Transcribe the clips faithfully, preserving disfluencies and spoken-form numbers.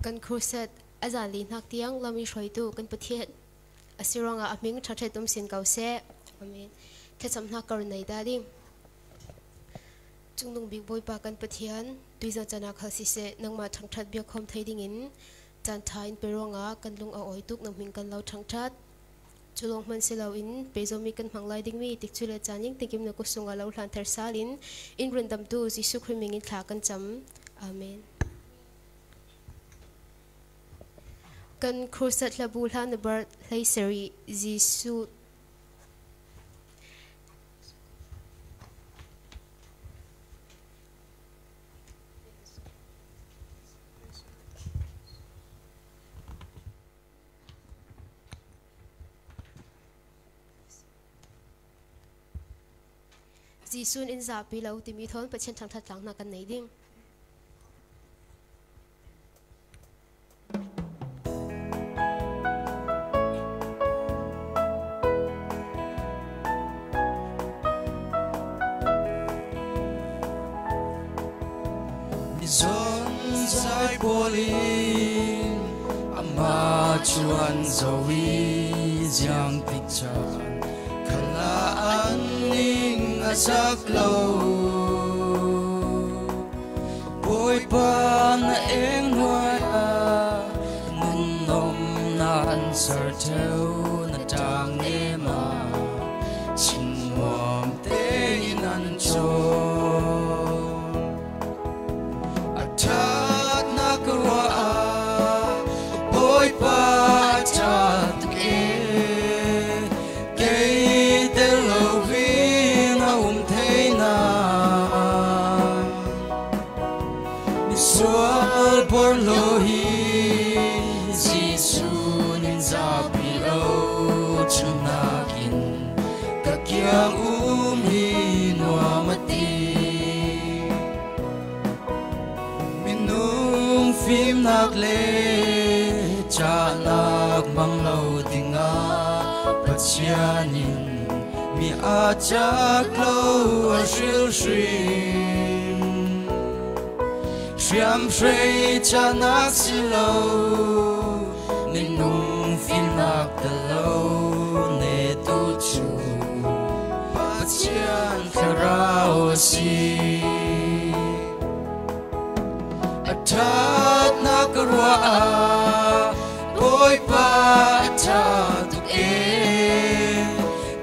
Kan crusade a zan li hnak tiang lam i hruaitu kan Pathian a si ruangah a hming ṭha ṭhet um sin ko seh. Amen. Thlacamnak ka run nei ta ding. Cungnung bik Bawipa kan Pathian, tuizan caan ah khal siseh, nangmah ṭhangṭhat biakkhawm thei dingin caan ṭha in pe ruangah kan lung a awi tuk, na hming kan lo ṭhangṭhat. Cu lawng hmanh si loin pehzom i kan hmang lai dingmi tikcu le caan in tingkim na kut sungah lo hlanter sal in, in rundamtu Jesuh Khrih hming in thla kan cam. Amen. Kan crusade hlabu hla number hleisarih, Jesuh. Jesuh in in zahpi lo timi thawn Pathian thangṭhat tlang hna kan nei ding. Mizon zai pawl in amah cu an zoh i ziang tik caan khalah an ning a zak lo. Bawipa na eng hnuai ah nunnom na an ser ṭheu, na ṭang em ah chim nuam tein an caw. A ṭhatnak ka ruah ah Bawipa a ṭha tuk e, kei tel lo in a um thei nain. Misual porhlaw hi Jesuh in in zahpi lo, cuhnakin ka kiang um hi nuam a ti. Minung fimnak le cahnak hmang lo dingah Pathian in mi aa cak lo a hrilhrim. Hriamhrei cahnak si lo, minung fimnak tel lo netu cu Pathian thlarau a si. A ṭhatnak ka ruah ah Bawipa a ṭha tuk e,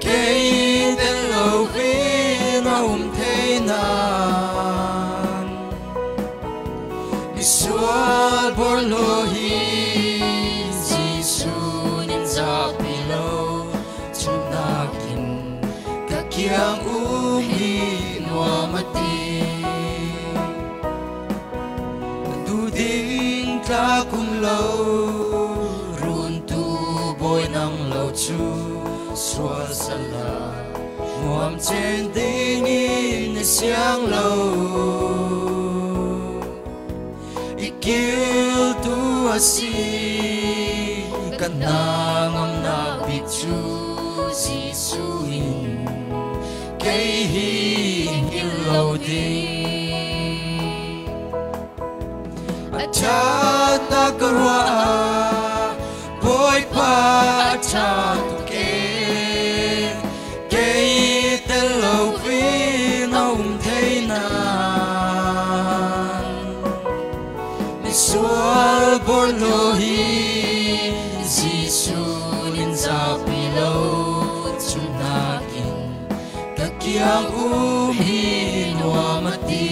kei tel lo in a um thei nain. Misual porhlaw hi Jesuh in in zahpi lo, cuhnakin ka kiang um hi nuam a ti. Na duh ding tlak um lo, runtu bawi nang lo cu sual sala, nuam cen ding in i siang lo. I kiltu a si, ka hnangamnak bik cu Jesuh in kei hi in hngilh lo ding. A ṭhatnak ka ruah ah Bawipa a ṭha tuk e, kei tel lo in a um thei nain. Misual porhlaw hi Jesuh in in zahpi lo, cuhnakin ka kiang um hi nuam a ti.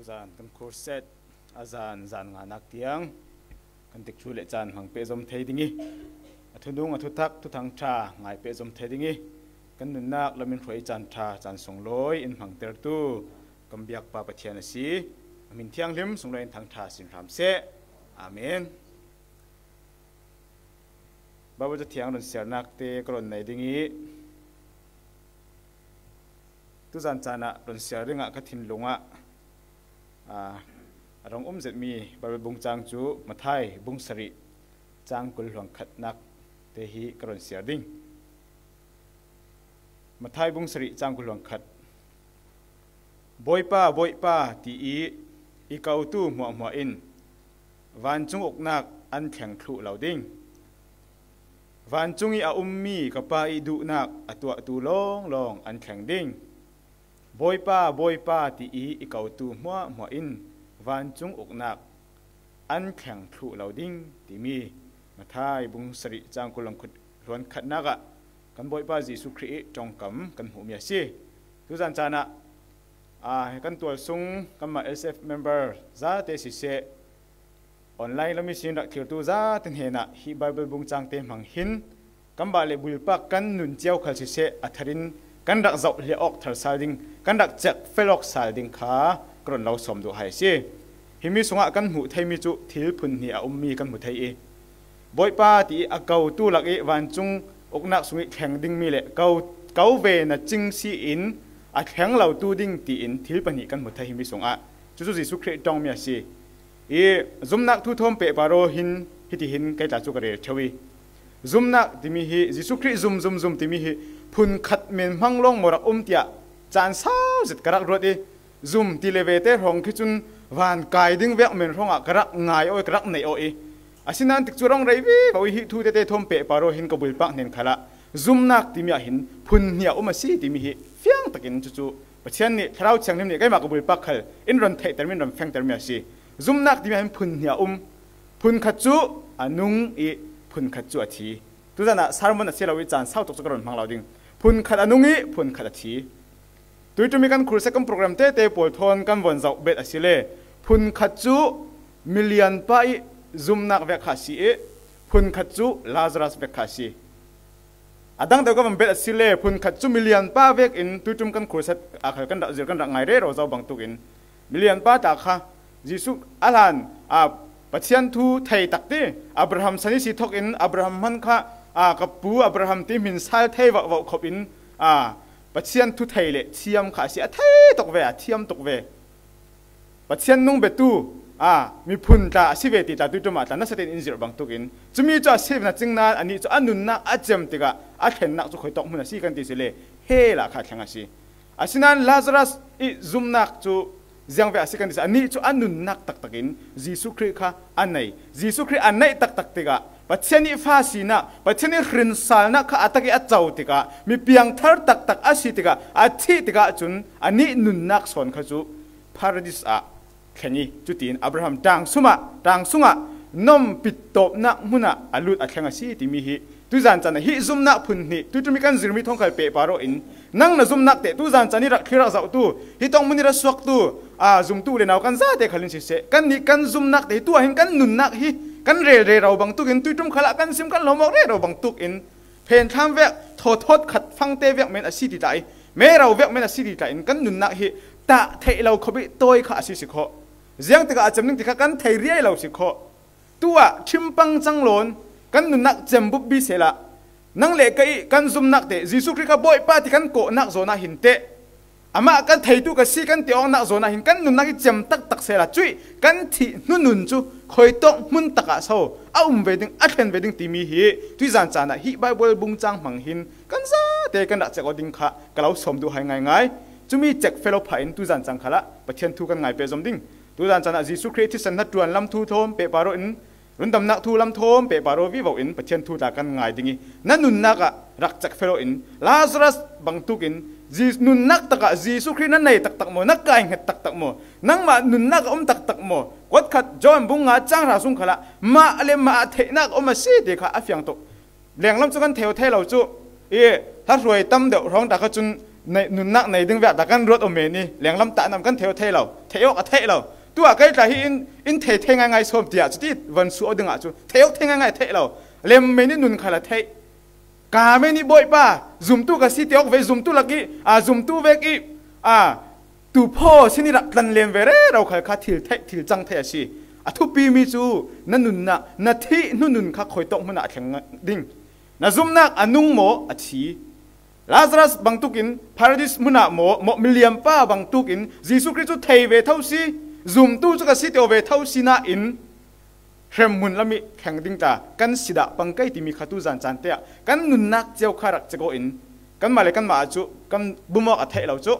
Tuzan kan crusade a zan, zan nganak tiang kan tikcu le caan hmang pehzom thei ding i, a thunung, a thuthak, thuthang ṭha ngai pehzom thei ding i, kan nunnak lamin hruai caan ṭha, caan sunglawi in hmangtertu kan biakpa Pathian a si. A min thianghlim sunglawi in thangṭha sin hram seh. Amen. Baibal Cathiang run siarnak te ka run nei ding i, Tuzan caan ah rawn siar dingah ka thinlung ah, aa, a rong um zetmi Bible bung cang cu Matthai bung sarih cang kul hluan khatnak te hi ka rawn siar ding. Matthai bung sarih cang kul hluan khat. "Bawipa, Bawipa," ti i i kotu hmuahhmuah in vancung uknak an thleng thluh lo ding. Vancung i a ummi ka Pa i duhnak a tuahtu lawnglawng an thleng ding. "Bawipa, Bawipa," ti i i kotu hmuahhmuah in vancung uknak an thleng thluh lo ding," timi Matthai bung sarih cang kul hluan khatnak ah kan Bawipa Jesuh Khrih i ṭongkam kan hmuhmi a si. Tuzan caan ah, aa, kan tualsung kanmah L C F member zate siseh, online lam ihsin rak thlirtu zate hnenah hih Bible bung cangte hmang hin kan bah le bulpak kan nun cio khal siseh a tharin kan rak zoh hliah awk thar sal ding, kan rak cek fel awk sal ding kha ka rawn lo sawm duh hai a si. Himi sungah kan hmuh theimi cu thil phun hnih a ummi kan hmu thei i, Bawipa ti i a kotu lak i vancung uknak sung i thleng dingmi le ko, ko ve na cing si in a thleng lotu ding tiin thil pahnih kan hmu thei himi sungah. Cucu Jesuh Khrih ṭongmi a si. I zumnak thu thawm pehpar aw hin hitihin kei tla cu ka rel ṭheu i, zumnak timi hi, Jesuh Khrih zum, zum, zum timi hi phun khat men hmang lawng maw rak um tiah caan sau zet ka rak ruat i, zum ti le ve te hrawng khi cun van kai ding vek men hrawngah ka rak ngai aw i, ka rak neih aw i, asinain tikcu rawng rei vivo i hih thu tete thawm pehpar aw hin ka bulpak hnen khalah zumnak timi ah hin phun hnih a um a si timi hi fiang takin cucu Pathian nih, Thlarau Thianghlim nih keimah ka bulpak khal in rawn theihtermi, in rawn fengtermi a si. Zumnak timi ah hin phun hnih a um. Phun khat cu a nung i phun khat cu a thi. Tuzan ah sermon a si lo i caan sau tuk cu ka rawn hmang lo ding. Phun khat a nung i phun khat a thi. Tuiṭum i kan khulsia kan program tete pawl thawn kan von zoh bet a si le, phun khat cu milian pa i zumnak vek kha a si i, phun khat cu Lazarus vek kha a si. A dang deuh ka van bet a si le, phun khat cu milian pa vekin tuiṭum kan khulsia ah khal kan rak zir, kan rak ngai rero zo bangtukin, milian pa ta kha Jesuh a hlan, aa, Pathian thu thei tak ti, Abraham san i si thokin Abraham hman kha, aa, ka pu Abraham ti hmin sal thei vauhvauh khop in, aa, Pathian thu thei le thiam kha a si, a thei tuk ve, a thiam tuk ve. Pathian nung betu, aa, miphun tla a si ve ti tla tuiṭum ah tla nasa tein in zirh bangtukin, cumi cu a si na cing nain anih cu a nunnak a cem tikah a thlennak cu khuitawk hmun a si kan ti si le, hell ah kha a thleng a si. Asinain Lazarus i zumnak cu ziangvek a si kan ti si, anih cu a nunnak taktakin Jesuh Khrih kha a nei. Jesuh Khrih a neih taktak tikah Pathian i fa sinak, Pathian i hrinsalnak kha a tak i a co tikah, mi piangthar taktak a si tikah, a thih tikah cun anih nunnak sawn kha cu Paradis ah thleng i, cutiin Abraham ṭangsum ah, ṭangsung ah Nom pittawpnak hmun ah a lut, a thleng a si timi hi tuzan caan ah hih zumnak phun hnih tuiṭum i kan zirmi thawng khal pehpar aw in, nang na zumnak teh tuzan caan i rak thlir rak zohtu, hi tawng hmun i ra suaktu, aa, zumtu le nau kan zate khal in siseh, kannih kan zumnak te hi tu ah hin kan nunnak hi kan rel rero bangtukin, tuiṭum khalah kan sim kan lawm awk rero bangtukin, phen thlam vek, thawthawt khat fangte vek men a si ti tla i, mero vek men a si ti tla in kan nunnak hi tah theih lo khop i tawi kha a si si khawh. Ziang tikah a cem ding ti kha kan thei riai lo si khawh. Tu ah ṭhimpang cang lawn kan nunnak cem bupbi sehla, nang le ka i kan zumnak te Jesuh Khrih kha Bawipa ti kan kawhnak zawn ah hin teh, amah kan theitu ka si kan ti awknak zawn ah hin kan nunnak i cem taktak sehla, cuih kan thih hnunun cu khuitawk hmun takah so a um ve ding, a thlen ve ding timi hi tuizan caan ah hih Bible bung cang hmang hin kan zate kan rak cek aw ding kha ka lo sawm duh hai ngaingai. Cumi cek felo phah in tuizan cang khalah Pathian thu kan ngai pehzom ding. Tuizan caan ah Jesuh Khrih thisen hnaṭuan lam thu thawm pehpar aw in, rundamnak thu lam thawm pehpar aw vivo in Pathian thu tla kan ngai ding i, na nunnak ah rak cek felo in, Lazarus bangtuk in, Je-, nunnak takah Jesuh Khrih na nei taktak maw, na kaihnget taktak maw, nangmah nunnak a um taktak maw, kuat khat John bung nga cang hra sung khalah mah le mah ah theihnak a um a si ti kha a fiang tuk. Lenglam cu kan thei aw thei lo cu i, hla hruai tam deuh hrawng ta kha cun nei, nunnak nei ding vek ta kan ruat aw men i, lenglam ta nam kan thei aw thei lo, theih awk a theih lo. Tu ah kei tla hi in, in thei thei ngaingai sawm tiah cuti van suah aw dingah cu theih awk thei ngaingai a theih lo. Lem men i nun khal a theih. Ka men i Bawipa, zumtu ka si ti awk ve, zumtu lak i, aa, zumtu vek i, aa, Tuuphaw sin i rak tlan lem ve rero khal kha thil theih, thil cang theih a si. A thupimi cu na nunnak, na thih hnu nun kha khuitawk hmun ah a thleng ding. Na zumnak a nung maw, a thi? Lazarus bangtukin Paradis hmunah maw, maw miliampa bangtukin Jesu Khrih cu thei ve tho si, zumtu cu ka si ti aw ve tho si nain hremhmun lam ih thleng ding tla kan si dah pang kei timi kha tuzan caan te ah kan nunnak cio kha rak cek aw in kanmah le kanmah ah cu kan bumawk a theih lo cu.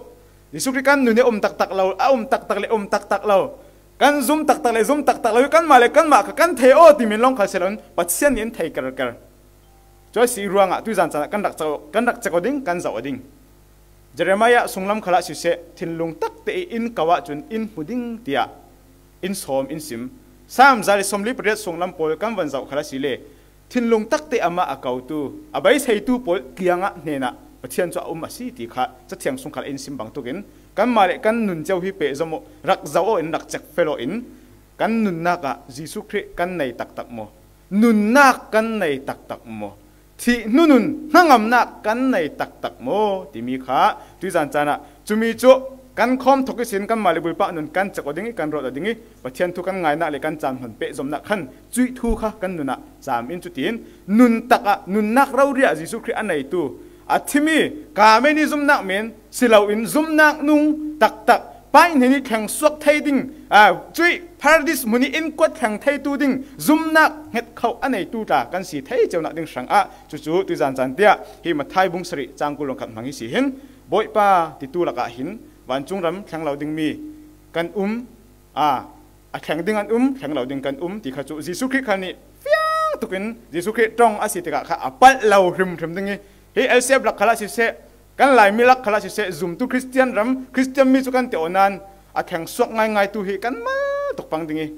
Jesu Khrih kan nun ih a um taktak lo, a um taktak le a um taktak lo, kan zum taktak le zum taktak lo ih kanmah le kanmah kha kan thei aw timi lawng khal si loin Pathian nih an thei kerker. Cuai si ruangah tuzan caan ah kan rak cek, kan rak cek aw ding, kan zoh aw ding. Jeremiah sunglam khalah siseh, thinlung takte ih in ko ahcun in hmu ding tiah in sawm, in sim. Saam za le sawmli pariat sunglam pawl kan van zoh khalah si le, thinlung takte amah a kotu, a beiseitu pawl kiangah hnenah Pathian cu a um a si ti kha Cathiang sung khalah in sim bangtukin kanmah le kan nun cio hi pehzom aw, rak zoh aw in, rak cek fel aw in, kan nunnak ah Jesu Khrih kan nei taktak maw? Nunnak kan nei taktak maw? Thih hnunun hnangamnak kan nei taktak maw timi kha tuzan caan ah cumi cu kan khawm thok ihsin kanmah le bulpak nun kan cek aw ding ih kan rawt aw ding ih Pathian thu kan ngainak le kan caan hman pehzomnak khan cuih thu kha kan nun ah cam in cutin nuntak ah nunnak rori ah Jesu Khrih a neitu a thimi kaa men ih zumnak men si loin zumnak nung taktak paih hnen ih thleng suak thei ding, aa, cuih Paradis hmun ih in kuat thleng theitu ding zumnak hnget kho a neitu tla kan si thei cionak ding hrangah cucu tuzan caan tiah hi Matthai bung sarih cang kul lawng khat hmang hi si hin Bawipa titu lakah hin vancung ram thleng lo dingmi kan um, aa, a thleng ding an um, thleng lo ding kan um ti kha cu Jesu Khrih khal nih fiang tukin Jesu Khrih ṭong a si tikah kha a palh lo hrimhrim ding ih hi L C F lak khalah siseh, kan Laimi lak khalah siseh, zumtu Khristian ram, Khristian mi cu kan ti aw nain a thleng suak ngaingaitu hi kan mal tuk pang ding ih,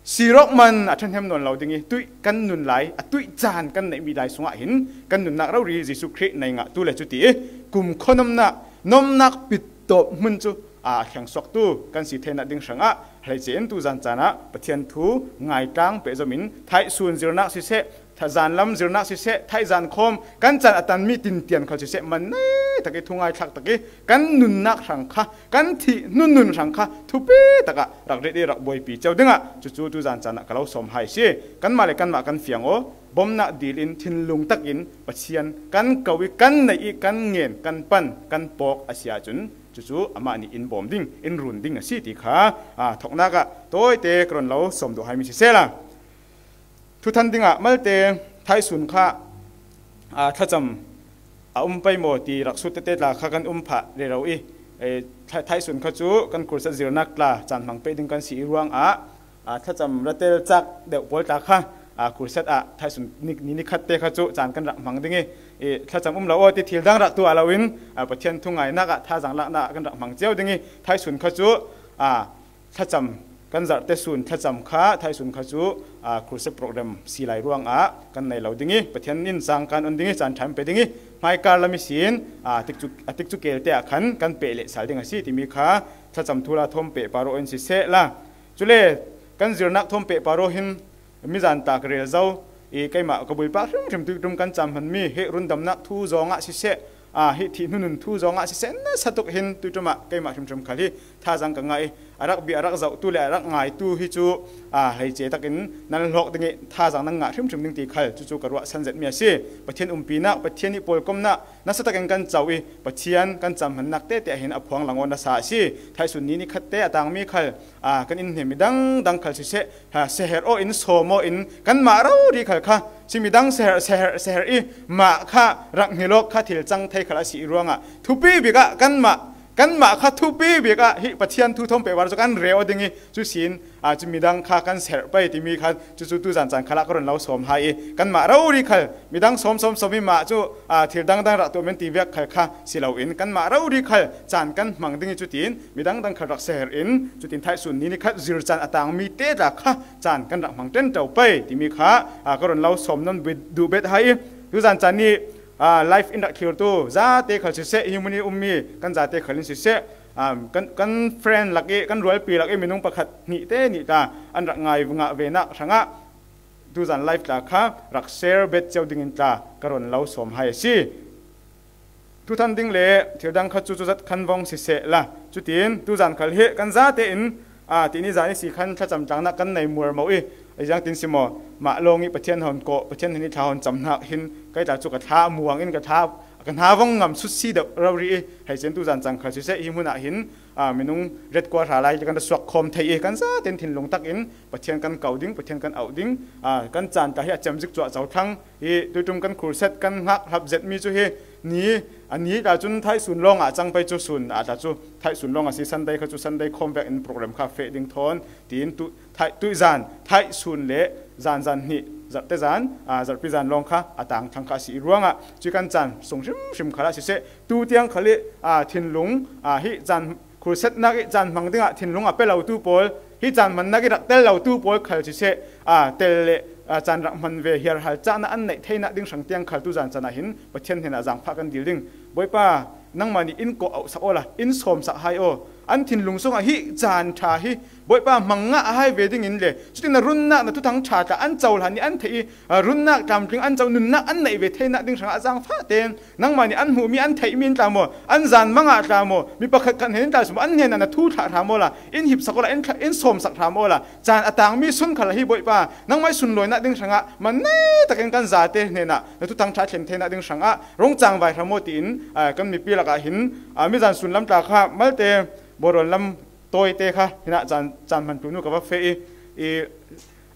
sir awk man a ṭhahnem nawn lo ding ih, tuih kan nun lai, a tuih caan kan neihmi lai sungah hin kan nunnak rori Jesu Khrih nei ngahtu le cuti ih kum khuanawmnak, nawmnak pittawp hmun cu aa, a thleng suaktu kan si theinak ding hrangah hleice in tuzan caan ah Pathian thu ngaitlang pehzom in thaihsun zirnak siseh, tha-, zanlam zirnak siseh, thaihzan khawm kan caan a tanmi tintian khal siseh, man nei tak ih thungai thlak tak ih kan nunnak hrang kha, kan thih hnunun hrang kha thupi takah rak rit ih rak buaipi cio dingah cucu tuzan caan ah ka lo sawm hai si. Kanmah le kanmah kan fiang aw, bawmhnak dil in thinlung takin Pathian kan ko ih kan neih ih kan ngen, kan pan, kan pawk a si ahcun cucu amah nih in bawm ding, in run ding a si ti kha, aa, thoknak ah tawite ka run lo sawm duh hai mi sisehla. Thuthan dingah malte thaihsun kha, aa, thlacam a um pei maw ti rak sut tete tla kha kan um phah rero ih, eh, tha-, thaihsun kha cu kan khursat zirnak tla caan hmang peh ding kan si ih ruangah, aa, thlacam ratel cak deuh pawl tla kha, aa, khursat ah thaihsun ni, ni, ni khat te kha cu caan kan rak hmang ding ih, eh, thlacam um lo aw ti thil dang rak tuah loin, aa, Pathian thungainak ah thazang laknak ah kan rak hmang cio ding ih thaihsun kha cu, aa, thlacam kan zarhte sun thlacam kha, thaihsun kha cu, aa, khursat program si lai ruangah kan nei lo ding ih Pathian in cang kan on ding ih caan ṭha pe ding ih hmaikar lam ihsin, aa, tikcu, a tikcu kelte ah khan kan peh leh sal ding a si timi kha thlacam thu la thawm peh paro in sisehla. Cule kan zirnak thawm peh paro hin mizan ta ka rel zo ih keimah ka bulpak hrimhrim tuiṭum kan cam hmanmi hi rundamnak thu zawngah siseh, aa, hi thih hnunun thu zawngah siseh, nasa tuk hin tuiṭum ah keimah hrimhrim khal hi thazang ka ngah ih a rak bia, a rak zohtu le a rak ngaitu hi cu, aa, hleice takin nan hlawk ding ih thazang nan ngah hrimhrim ding ti khal cucu ka ruahsan zetmi a si. Pathian umpinak, Pathian ih pawlkomnak nasa takin kan co ih Pathian kan cam hmannak tete ah hin a phuang lang aw nasa a si. Thaihsun ni ni khat te a tangmi khal, aa, kan inn hnen mi dangdang khal siseh, ha, seher aw in sawm aw in kanmah rori khal kha si midang seher, seher, seher ih mah kha rak hnilawk kha thil cang thei khal a si ih ruangah thupi bik ah kanmah, kanmah kha thupi bik ah hi Pathian thu thawm peh paro cu kan rel aw ding ih cusin, aa, cu midang kha kan seher pei timi kha cucu tuzan caan khalah ka run lo sawm hai ih kanmah rori khal midang sawm sawm sawm ih mah cu, aa, thil dangdang rak tuah men ti viak khal kha si loin kanmah rori khal caan kan hmang ding ih cutin midang dang khal rak seher in cutin thaihsun ni ni khat zir caan a tangmi te tla kha caan kan rak hmang ṭenṭo pei timi kha, aa, ka run lo sawm nawn bet, duh bet hai ih tuzan caan nih, aa, live in rak thlirtu zate khal siseh, hi hmun ih ummi kan zate khal in siseh, aa, kan, kan friend lak ih, kan rualpi lak ih minung pakhat hnih te nih tla an rak ngai ngah venak hrangah tuzan live tla kha rak share bet cio dingin tla ka run lo sawm hai a si. Thuthan ding le thil dang kha cu cuzat khan vong sisehla, cutin tuzan khal hi kan zate in, aa, tini zan ihsi khan thlacam tlangnak kan nei muarmo ih, a ziangtin si maw, mah lawng ih Pathian hon kawh, Pathian hnen ih thla hon cam hnak hin kei tla cu ka thla muang in ka thla, Ka hna vong ngam sut si deuh rori i, hei cen tuzan cang khal siseh, hi hmunah hin, aa, minung red kual hra lai kan ra suak khawm thei i, kan zaten thinlung takin Pathian kan kau ding, Pathian kan auh ding, aa, kan caan tla hi a cem zik cuah co thlang. Hi tuitum kan khurset kan hngak hlap zetmi cu hi ni, a ni tla cun thaihsun lawng ah cang pei cu sun, a tla cu thaihsun lawng a si, Sunday kha cu Sunday khawm vekin program kha feh ding thawn, tiin tu, thaih, tuih zan, thaih sun le zan, zan hnih, zarhte zan, aa, zarhpi zan lawng kha a tang thlang kha a si i ruangah cui kan caan sung hrimhrim khal ah siseh, tu tiang khal i, aa, thinlung, aa, hi caan khursetnak i caan hmang dingah thinlung a pe lo tu pawl, hi caan hmannak i rak tel lo tu pawl khal siseh, aa, tel le, aa, caan rak hman ve hiarhal cahnak an neih theinak ding hrang tiang khal tuzan caan ah hin Pathian hnenah zaangfah kan dil ding. Bawipa, nangmah nih in kawh auhsak awla in sawmsak hai aw. An thinlung sungah hi caan ṭha hi Bawipa hmang ngah hai ve dingin le cutin na runnak na thuthang ṭha tla an cohlan i an theih i, aa, runnak tlamtling an co nunnak an neih ve theinak ding hrangah zaangfah tein nangmah nih an hmuhmi an theihmi in tla maw, an zan mangah tla maw, mi pakhat khat hnen in tla si maw, an hnenah na thu thlah hram awla in hipsak awla in, in sawmsak hram awla caan a tangmi sun khal hi Bawipa, nangmah i sunlawinak ding hrangah man nei takin kan zate hnenah na thuthang ṭha thlen theinak ding hrangah rung cangvai hram aw tiin, aa, kan mipi lakah hin, aa, mizan sun lam tla kha malte Borawn lam tawite kha hinah caan, caan hman tlunu ka va feh i, i,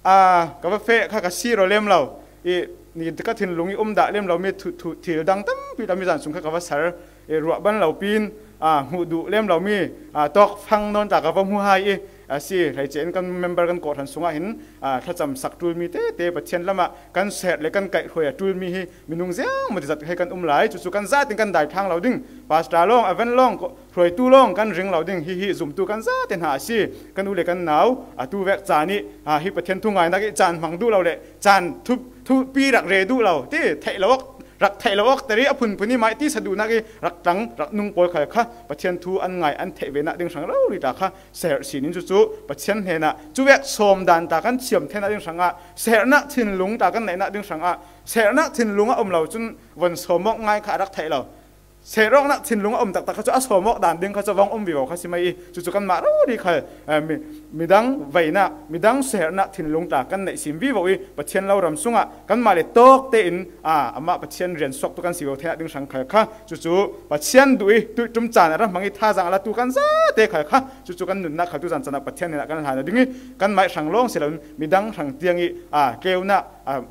aa, ka va feh kha ka sir aw lem lo i, ni ka thinlung i um dah lem lomi thu, thu, thil dang tampi tla mizan sung kha ka va ser i, ruah ban lo pin, aa, hmuh duh lem lomi, aa, tawk fang nawn tla ka va hmu hai i, a si, hleice in kan member kan kawhhran sungah hin, aa, thlacam sak ṭulmi tete Pathian lamah kan seher le kan kaih hruai a ṭulmi hi minung ziang maw ti zat hei kan um lai. Cucu kan zatin kan dai thlang lo ding. Pastor lawng, a van lawng, hruaitu lawng kan ring lo ding. Hihi zumtu kan zate hna a si. Kan u le kan nau, atu vek caan i, aa, hi Pathian thu ngainak i caan hmang duh lo le caan thu, thupi rak re duh lo ti theih lo awk, rak theih lo awk ter i a phunphun i mai tisa duhnak i rak tlang, rak nung pawl khal kha Pathian thu an ngai, an theih venak ding hrang rori tla kha seher sin in cucu Pathian hnenah cuvek sawm dan tla kan thiam theinak ding hrangah sehernak thinlung tla kan neihnak ding hrangah sehernak thinlung a um lo cun von sawm awk ngai kha a rak theih lo. Seher awknak thinlung a um taktak kha cu a sawm awk dan ding kha cu vong um vivo kha si mai i, cucu kanmah rori khal, eh, mi, midang veinak, midang sehernak thinlung tla kan neih sin vivo i, Pathian lo ram sungah kanmah le tawk tein, aa, amah Pathian rian suaktu kan si vivo theinak ding hrang khal kha, cucu Pathian duh i tuitum caan a ra hmang i thazaang a latu kan zate khal kha, cucu kan nunnak khal tuzan caan ah Pathian hnenah kan hlan a ding i, kanmah hrang lawng si loin midang hrang tiang i, aa, tleunak, aa,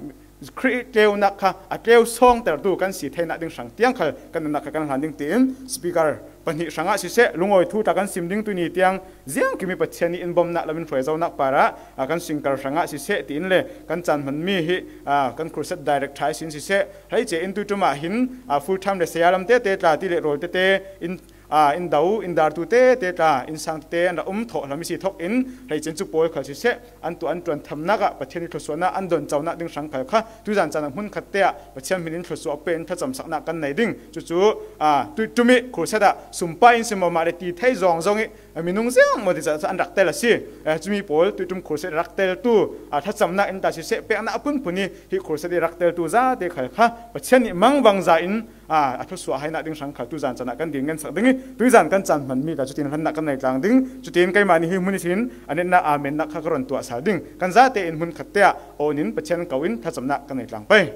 Khrih tleunak kha a tleu sawngtertu kan si theinak ding hrang tiang khal kan nunnak kha kan hlan ding tiin speaker pahnih hrangah siseh, lungawi thu tla kan sim ding tuni tiang ziangkim i Pathian i in bomnak lam in hruai zonak parah, aa, kan singkar hrangah siseh tiin le kan caan hmanmi hi, aa, kan khurset director a sin siseh, hleice in tuitum ah hin, aa, full time le saya lam tete tla ti le rawl tete in, aa, in do, in dartu tete tla, innsang tete an rak um thawh hlam i si thawk in hleice in cu pawl khal siseh, an tuah an ṭuan thamnak ah Pathian i thluasuahnak an don conak ding hrang khal kha tuzan caan ah hmun khat te ah Pathian hmin in thluasuah pe in thlacamsaknak kan nei ding. Cucu, aa, tuitum i khurset ah sumpai in si maw mah le ti thei zawngzawng i, a minung ziang maw ti caah an rak tel a si. Eh, cumi pawl tuitum khurset rak teltu, aa, thlacamnak in ta siseh, peknak a phunphun i hi khurset i rak teltu zate khal kha Pathian nih mangvangza in, aa, a thluasuah hainak ding hrang khal tuzan caan ah kan dil ngensak ding i, tuizan kan caan hmanmi tla cutin hlannak kan nei tlang ding. Cutin keimah nih hi hmun ihsin a netnak aa mennak kha ka run tuah sal ding. Kan zate in hmun khat te ah awn in Pathian ko in thlacamnak kan nei tlang pei.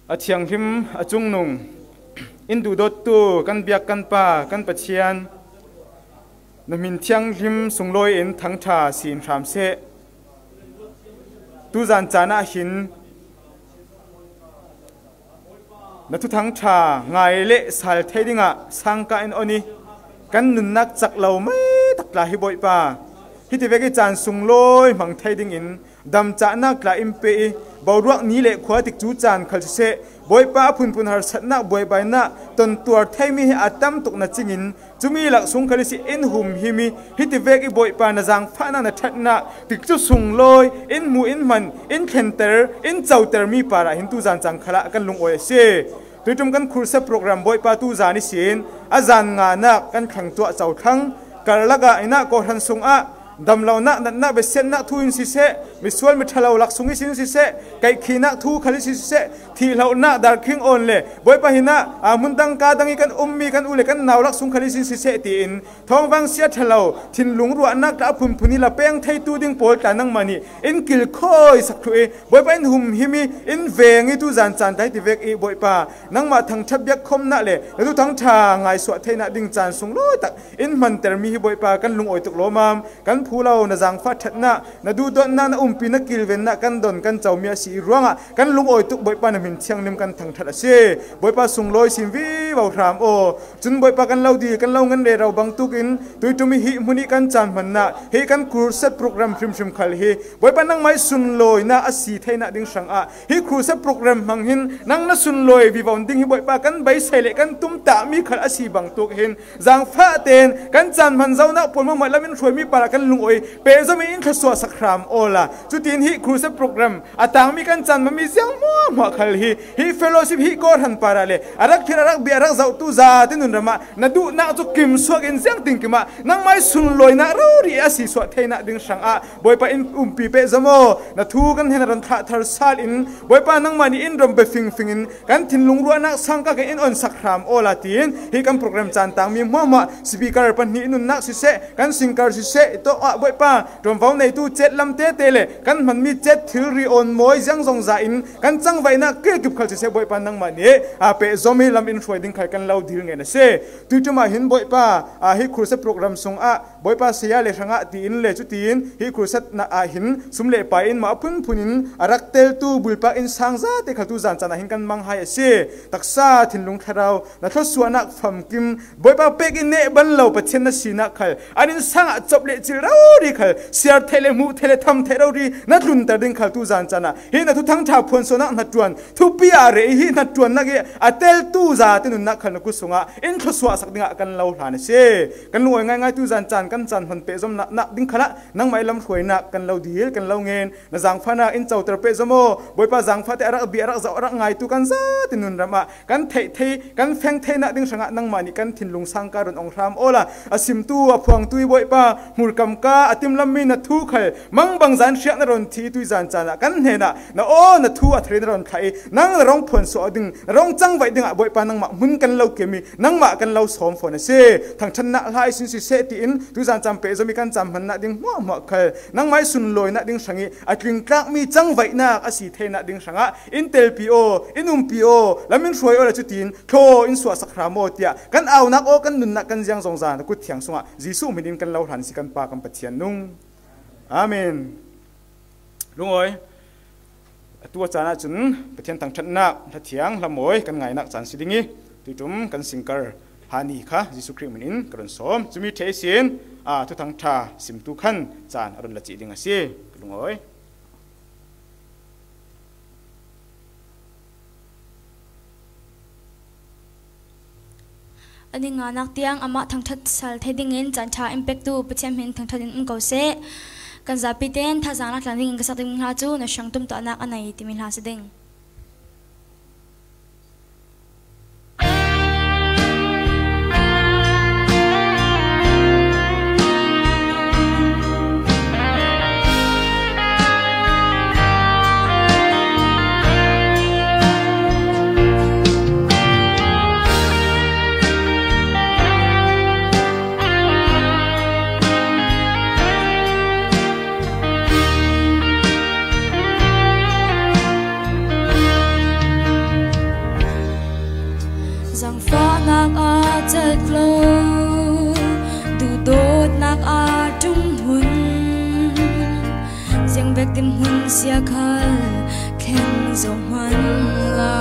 A thianghlim a cungnung in duhdawttu kan biak kan Pa, kan Pathian, na hmin thianghlim sunglawi in thangṭha sin hram seh. Tuzan caan ah hin na thuthang ṭha ngai le sal thei dingah sangka in on i, kan nunnak cak lo mai tak tla hi Bawipa, hiti vek i caan sunglawi hmang thei dingin damcahnak tla in pe i, boruak ni le khua tikcu caan khal siseh, Bawipa a phunphun harsatnak buaibainak tontuar theimi hi a tam tuk na cingin, cumi lak sung khal ihsi in humhim i, hiti vek i Bawipa na zaangfahnak na ṭhatnak tikcu sunglawi in hmu in hman, in thlenter, in cotermi parah hin tuzan caan khalah kan lungawi a si. Tuitum kan khursa program Bawipa tuzan ihsin a zan nganak kan thlang tuah cothlang, karlak ah innah kawhhran sungah damlonak, natnak, besiatnak thu in siseh, misual miṭhalo lak sung ihsin siseh, kaihkhihnak thu khal ihsin siseh, thihlohnak, darkring awn le Bawipa hinah, aa, hmun dang ka dang ih kan ummi kan u le kan nau lak sung khal ihsin siseh tiin thawngvang sia ṭhalo, thinlung ruahnak tla a phunphun ih la peng theitu ding pawl tla nangmah nih in kilkhawisak thluh ih Bawipa in humhim ih in veng ih tuzan caan tla hi ti vek ih Bawipa nangmah thangṭhat biakkhawmnak le na duhthang ṭha ngaihsuah theihnak ding caan sunglawi tak in hmantermi hi Bawipa kan lungawi tuk lawmam, kan phu lo na zaangfah ṭhatnak, na duhdawtnak, na umpi, na kilvennak kan don kan comi a si ih ruangah kan lungawi tuk Bawipa na hmin thianghlim kan thangṭhat a si. Bawipa sunglawi sin vivo hram aw. Cun Bawipa kan lo dil, kan lo ngen rero bangtuk in tuiṭum ih hih hmun ih kan caan hmannak, hih kan crusade program hrimhrim khal hi Bawipa nangmah ih sunlawinak a si theinak ding hrangah hih crusade program hmang hin nang na sunlawi vivo ding hi Bawipa kan beisei le kan tumtahmi khal a si bangtuk hin zaangfah tein kan caan hman zonak pawl hmuahhmuah lam in hruaimi parah kan lungawi pehzom in in thluasuahsak hram awla. Cutiin hih crusade program a tangmi kan caan hmanmi ziang hmuahhmuah khal hi, hih fellowship, hih kawhhran parah le a rak philh, a rak bia, a rak zohtu zate nunramah na duhnak cu kimsuak in ziangtinkim ah nangmah ih sunlawinak rori a si suah theinak ding hrangah Bawipa in umpi pehzom aw. Na thu kan hnenah rawn thlahthar sal in Bawipa nangmah nih in rawn be fingfing in kan thinlung ruahnak sangka kan in onsak hram awla tiin hih kan program caan tangmi hmuahhmuah speaker pahnih nunnak siseh, kan singer siseh tawh ah Bawipa ṭuanvo neitu cet lam tete le kan hmanmi cet thilri awn mawi ziang zongza in kan cangvaihnak kilkip khal siseh Bawipa nangmah nih aa pehzom ih lam in hruai ding khal kan lo dil ngen a si. Tuiṭum ah hin Bawipa aa hih crusade program sungah Bawipa saya le hrangah tiin le cutiin hih crusade ah hin sum le pai in mah a phunphun in a rak teltu bulpak innsang zate khal tuzan caan ah hin kan mang hai a si. Taksa thinlung thlarau na thluasuahnak famkim Bawipa pek in neh ban lo Pathian na sinak khal an innsang ah cop le cil rori khal siar theih le hmuh theih le tham theih rori na tlunter ding khal tuzan caan ah hih na thuthang ṭha phuansuahnak hnaṭuan thupi ah reh ih hih hnaṭuannak ih a teltu zate nunnak khal na kut sungah in thluasuahsak dingah kan lo hlan a si. Kan lungawi ngaingai tuzan caan kan caan hman pehzomnak ding khalah nangmah ih lamhruainak kan lo dil, kan lo ngen. Na zaangfahnak in coter pehzom aw. Bawipa, zaangfahte a rak bia, a rak zoh, a rak ngaitu kan zate nunramah kan theih thei, kan feng theinak ding hrangah nangmah nih kan thinlung sangka run ong hram awla a simtu, a phuangtu ih Bawipa, hmurkam ka a timlammi na thu khal mangbangza in hriak na rawn thi ih tuzan caan ah kan hnenah na aw, na thu a thar ih na rawn thlah ih nang na rawng phuansuah ding, na rawng cangvaih dingah Bawipa nangmah hmun kan lo kem ih nangmah kan lo sawm fawn a si. Thangṭhatnak hla ihsin siseh tiin tuzan caan pehzom ih kan caan hmannak ding hmuahhmuah khal nangmah ih sunlawinak ding hrang ih a tlingtlakmi cangvaihnak a si theinak ding hrangah in telpi aw, in umpi aw, lam in hruai aw le cutiin thlaw in suahsak hram aw tiah kan aunak aw, kan nunnak kan ziang zongza na kut thiang sungah Jesuh hmin in kan lo hlan si kan Pa kan Pathian nung. Amen. Lungawi, atu a caan ahcun Pathian thangṭhatnak hlathiang hlamawi kan ngainak caan si ding ih tuiṭum kan singer Hani kha Jesuh Khrih hmin in ka run sawm. Cumi ṭheh ihsin aa thuthang ṭha simtu khan caan a run la cih ding a si. Ka lungawi. An i nganak tiang amah thangṭhat sal thei dingin caan ṭha in pektu Pathian hmin thangṭhat in um ko seh. Kan zapi tein thazaang lak tlang dingin ka sak dingmi hla cu na hrang tumtahnak a nei timi hla si ding. Zaangfahnak aa cat lo, duhdawtnak aa ṭum hmun, ziangvek dinhmun sia khal thleng zo hmanh la.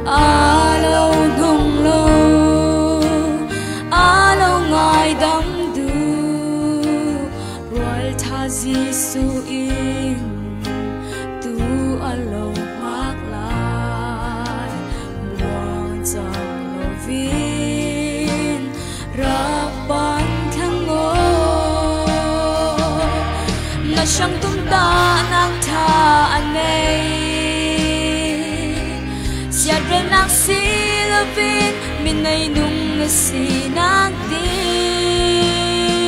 Aa lo hnong lo, aa lo ngaidam duh, rualṭha Jesuh in tu a lo hngak lai. Muang cang lovin rak pan thlang aw. Na hrang tumtahnak ṭha a nei, siatrelnak si lovin mi neinung na sinak ding.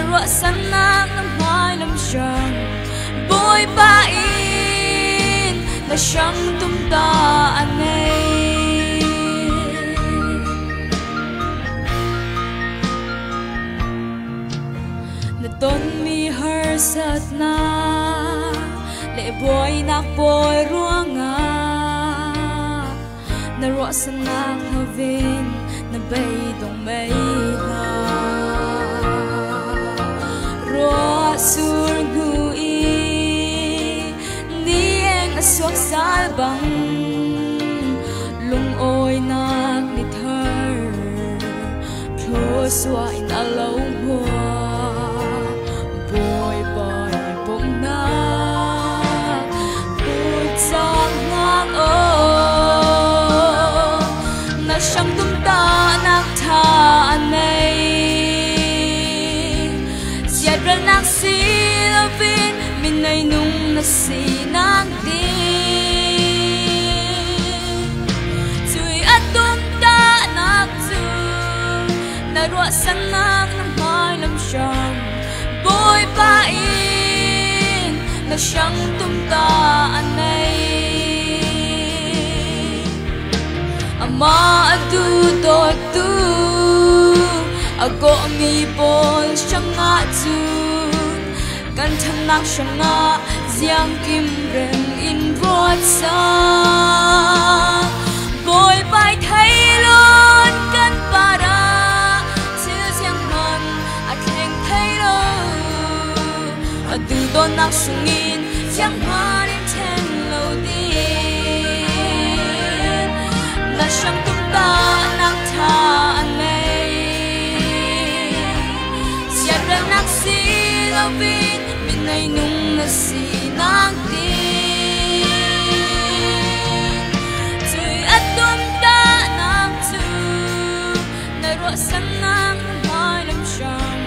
Ruahsannak na hmailam hram, Bawipa in na hram tumtah a nei. Na tonmi harsatnak le buainak pawl ruangah na ruahsannak lovin na beidong mei hna. Ruah sur hnu i ni eng a suak sal bang, lungawinak ni thar thlawsuah in a lo hua. Bawipa i bawmhnak put cang hna aw, na hram tumtahnak tha a nei. Siatralnak si lovin minei nung na si nak ding. Cui a tumtahnak cu na ruahsannak na hmailam hram, Bawipa in na hram tumtah a nei. Amah a duhdawttu a kawhmi pawl hrangah cun kan ṭhatnak hrangah ziangkim reng in ruat cang. Bawipa i thei loin kan parah thil zianghman a thleng thei lo. A duhdawtnak sungin zianghman in ṭhen lo ding. Na hram tumtahnak tha a nei. Siatralnak si lovin minei nung na si nak ding. Cui a tumtahnak cu na ruahsannak na hmailam hram,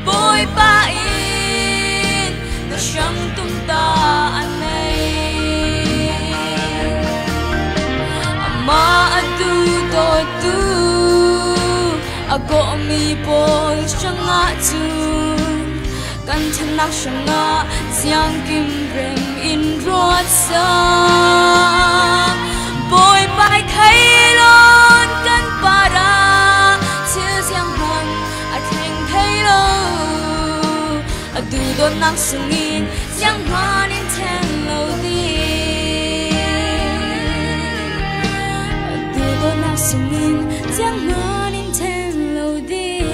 Bawipa in na hram tumtah a nei. Amah a duhdawttu a kawhmi pawl hrangah cun kan ṭhatnak hrangah ziangkim reng in ruat cang. Bawipa i thei loin kan parah thil zianghman a thleng thei lo. A duhdawtnak sungin zianghman in ṭhen lo ding. A duhdawtnak sungin zianghman in ṭhen lo ding.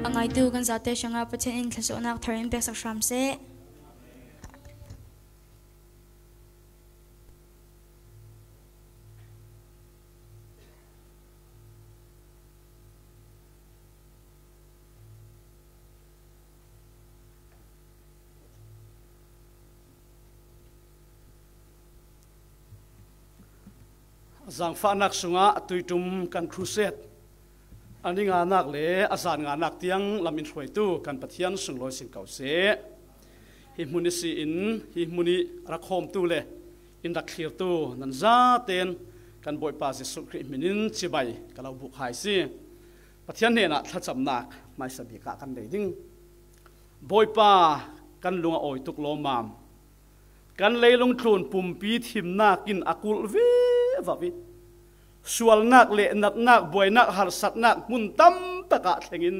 A ngaitu kan zate hrangah Pathian in thlacamnak thar in peksak hram seh. Zaangfahnak sungah tuiṭum kan crusade a ni nganak le a zan nganak tiang lam in hruaitu kan Pathian sunglawi si ko seh. Hi hmun i si in, hi hmun i rak hawmtu le in rak thlirtu nan zaten kan Bawipa Jesuh Khrih hmin in cibai ka lo buk hai si. Pathian hnenah thlacamnak hmaisa bik ah kan nei ding. Bawipa, kan lung a awi tuk lawmmam. Kan leilung tlun pumpi thimnak in a kulh vivo i sualnak le natnak, buainak, harsatnak hmun tam takah thlengin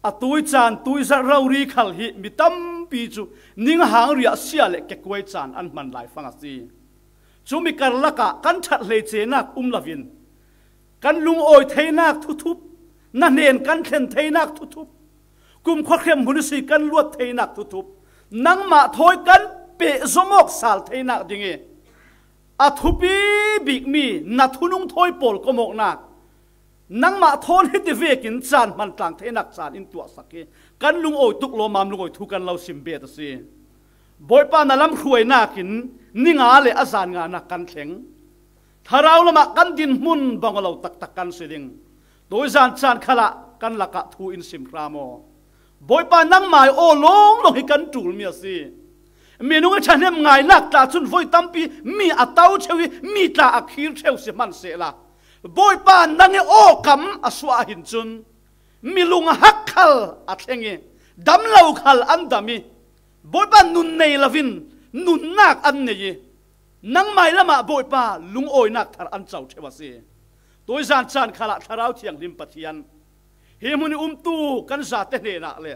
a tui caan, tui zarh rori khal hi mi tampi cu ninghang riahsia le kekuai caan an hman lai fang a si. Cumi karlak ah kan ṭhat hleicenak um loin kan lungawi theinak thuthup, na hnen kan thlen theinak thuthup, kumkhua hriamhmun ihsi kan luat theinak thuthup, nangmah thawi kan pehzom awk sal theinak ding i a thupi bikmi na thunung thawi pawl komawknak, nangmah thawn hiti vekin caan hman tlang theinak caan in tuahsak i kan lungawi tuk lawmmam lungawi thu kan lo sim bet a si. Bawipa, na lamhruainak in ni nga le a zan nganak kan thleng. Thlarau lamah kan dinhmun bang aw lo taktak kan si ding. Tuizan caan khalah kan lakah thu in sim hram aw. Bawipa, nangmah i aw lawnglawng hi kan ṭulmi a si. Minung i ṭhahnem ngainak tla cun voi tampi mi a to ṭheu i mi tla a khir ṭheu si hman sehla, Bawipa nang i aw kam a suah ahin cun, mi lung a hak khal a thleng i, dam lo khal an dam i, Bawipa nun nei lovin nunnak an nei i, nangmai lamah Bawipa lungawinak thar an co ṭheu a si. Tuizan caan khalah Thlarau Thianghlim Pathian hi hmun i umtu kan zate hnenah le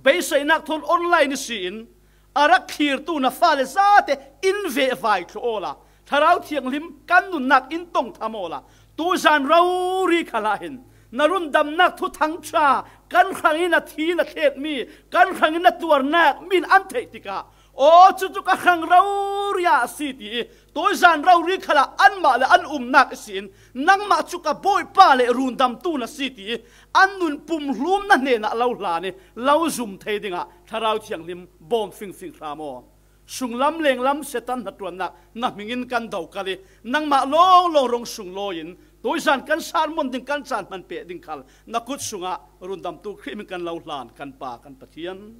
beiseinak thawn online ihsin a rak thlirtu na fale zate in vehvai thluh awla, Thlarau Thianghlim kan nunnak in tong tham awla, tuizan rori khalah hin na rundamnak thuthang ṭha kan hrangin a thi na thletmi, kan hrangin na tuarnak min an theih tikah, aw, cucu ka hrang rori a si ti i, tuizan rori khalah anmah le an umnak ihsin nangmah cu ka Bawipa le rundamtu na si ti i, an nun pumhlum na hnenah lo hlan i lo zum thei dingah Thlarau Thianghlim bawm fingfing hram aw. Sunglam lenglam Satan hnaṭuannak na hmingin kan do kal i, nangmah lawnglawng rong sunglawi in tuizan kan sermon ding, kan caan hman peh ding khal na kut sungah rundamtu Khrih hmin kan lo hlan, kan Pa, kan Pathian.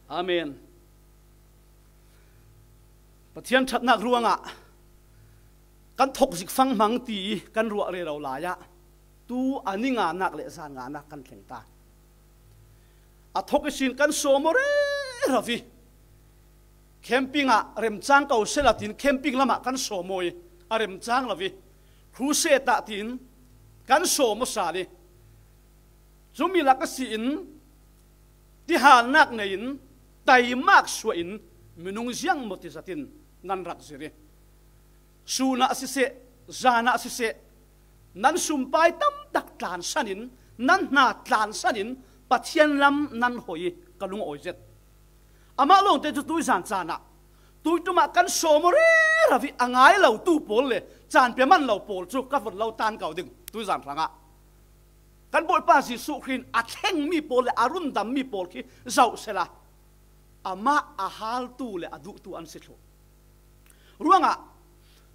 Amen. Pathian ṭhatnak ruangah kan thok zik fanghmang ti kan ruah rero lai ah tu a ni nganak le zan nganak kan thleng ta. A thok ihsin kan sawm aw rero i, camping ah remcang ko sela tiin camping lamah kan sawm aw i, a remcang lo i, crusade ah tiin kan sawm aw sal i, cumi lak a si in tihalnak nei in taimak suah in minung ziang maw ti zat in nan rak zir i, sun ah siseh, zan ah siseh, nan sumpai tamtak tlansan in, nan hna tlansan in Pathian lam nan hoi i ka lungawi zet. Amah lawngte cu tuizan caan ah, tuiṭum ah kan sawm aw rero i a ngai lo tu pawl le caan pe man lo pawl cu ka von lo tan ko ding tuizan hrangah. Kan Bawipa Jesuh Khrih in a thlengmi pawl le a rundammi pawl khi zoh sela, amah a haltu le a duhtu an si thluh. Ruangah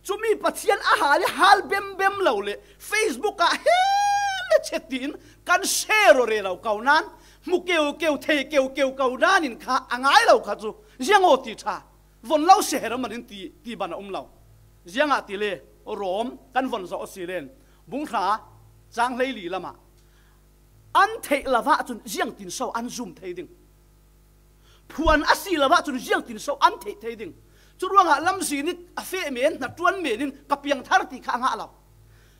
cumi Pathian a hal i hal bembem lo le Facebook ah he le chet tiin kan share aw rero ko nan, hmu keukeu, thei keukeu ko nan in kha a ngai lo kha cu ziang aw ti ṭha, von lo share a man in ti, ti ban a um lo. Ziangahtile Rom kan von zoh a si len, bung hra, cang hleili lamah an theih lo ahcun ziangtin so an zum thei ding? Phuan a si lo ahcun ziangtin so an theih thei ding? Cu ruangah lamzin i a feh men, hnaṭuan men in ka piangthar ti kha a ngah lo.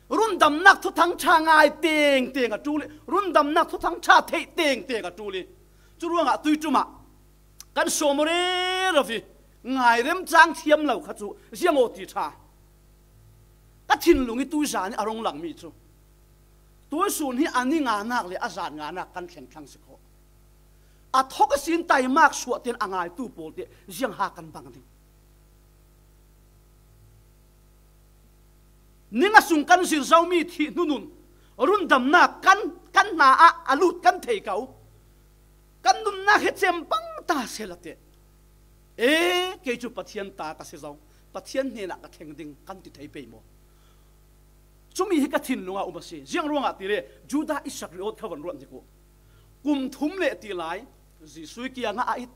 Rundamnak thuthang ṭha ngai tengteng a ṭul i, rundamnak thuthang ṭha theih tengteng a ṭul i, cu ruangah tuiṭum ah kan sawm aw rero i ngai remcang thiam lo kha cu ziang aw ti ṭha? Ka thinlung i tuizan i a rung langmi cu tuisun hi a ni nganak le a zan nganak kan thleng thlang si khawh. A thok ihsin taimak suah tein a ngaitu pawl te ziang ha kan bang ding? Ning a sung kan zir zomi thih hnunun rundamnak kan, kan hna ah a lut kan thei ko. Kan nunnak hi cem pang ta sela teh, e, kei cu Pathian ta ka si zo, Pathian hnenah ka thleng ding kan ti thei pei maw? Cumi hi ka thinlung ah um a si. Ziang ruangah tile Judah Iskariot kha von ruat hnik u. Kum thum le ti lai Jesuh kiangah a it,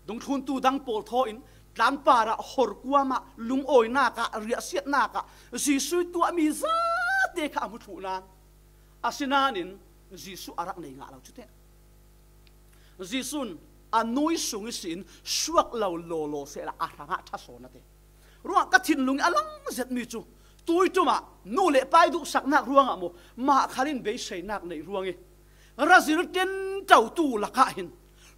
dungthluntu dang pawl thaw in tlangpar ah horkuam ah lungawinak ah riahsiatnak ah Jesuh tuahmi zate kha a hmu thluh nan, asinain Jesuh a rak nei ngah lo cu teh. Jesuh in a nui sung ihsin suak lo lawlaw sehla a hrangah ṭha sawn a ti. Ruah ka thinlung i a lang zetmi cu tuiṭum ah nu le pa i duhsaknak ruangah maw, mah khal in beiseinak neih ruang i razir ṭenṭotu lakah hin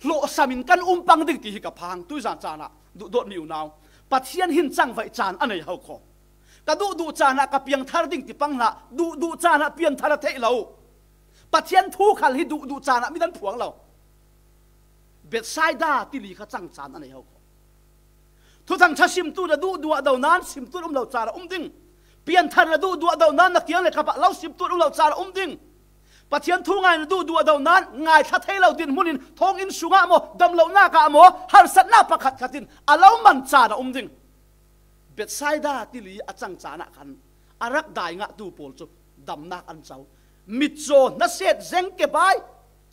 hlawhsam in kan um pang ding ti hi ka phang. Tuizan caan ah duhdawtmi unau, Pathian hin cangvaih caan a nei ho kho. Ka duhduh caan ah ka piangthar ding ti pang hlah, duhduh caan ah pianthar a theih lo. Pathian thu khal hi duhduh caan ah mi nan phuang lo. Bethsaida tili kha cang caan a nei ho kho. Thuthang ṭha simtu na duhduh ah do nan simtu um lo caan a um ding. Pianthar na duhduh ah do nan na kiang le kap ah lo simtu um lo caan a um ding. Pathian thu ngai na duhduh ah do nan ngaithla thei lo dinhmun in thawnginn sungah maw, damlonak ah maw, harsatnak pakhat khat in a lo man caan a um ding. Bethsaida tili a cang caan ah khan a rak dai ngahtu pawl cu damnak an co. Mitcaw, hnaset, zengkebai,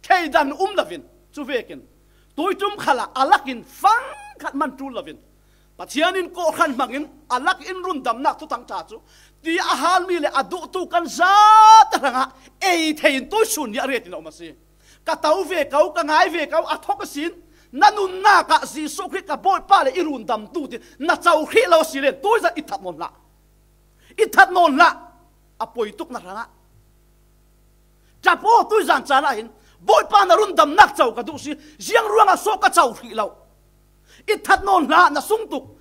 thleidan um loin, cu vekin tuiṭum khal ah a lak in fang khat man ṭul loin Pathian in kawhhran hmangin a lak in rundamnak thuthang ṭha cu ti a hal mi le a duhtu kan zate hrangah ei thei in tuisun ni a ret in a um a si. Ka to ve ko, ka ngai ve ko, a thawk a sin. Na nunnak ah Jesuh Khrih ka Bawipa le i rundamtu ti na co hrih lo a si len tuizan i that nawn hlah. I that nawn hlah. A poi tuk na hrangah. Ṭap aw, tuizan caan ah hin Bawipa na rundamnak co ka duh si, ziang ruangah so ka co hrih lo. I that nawn hlah na sung tuk.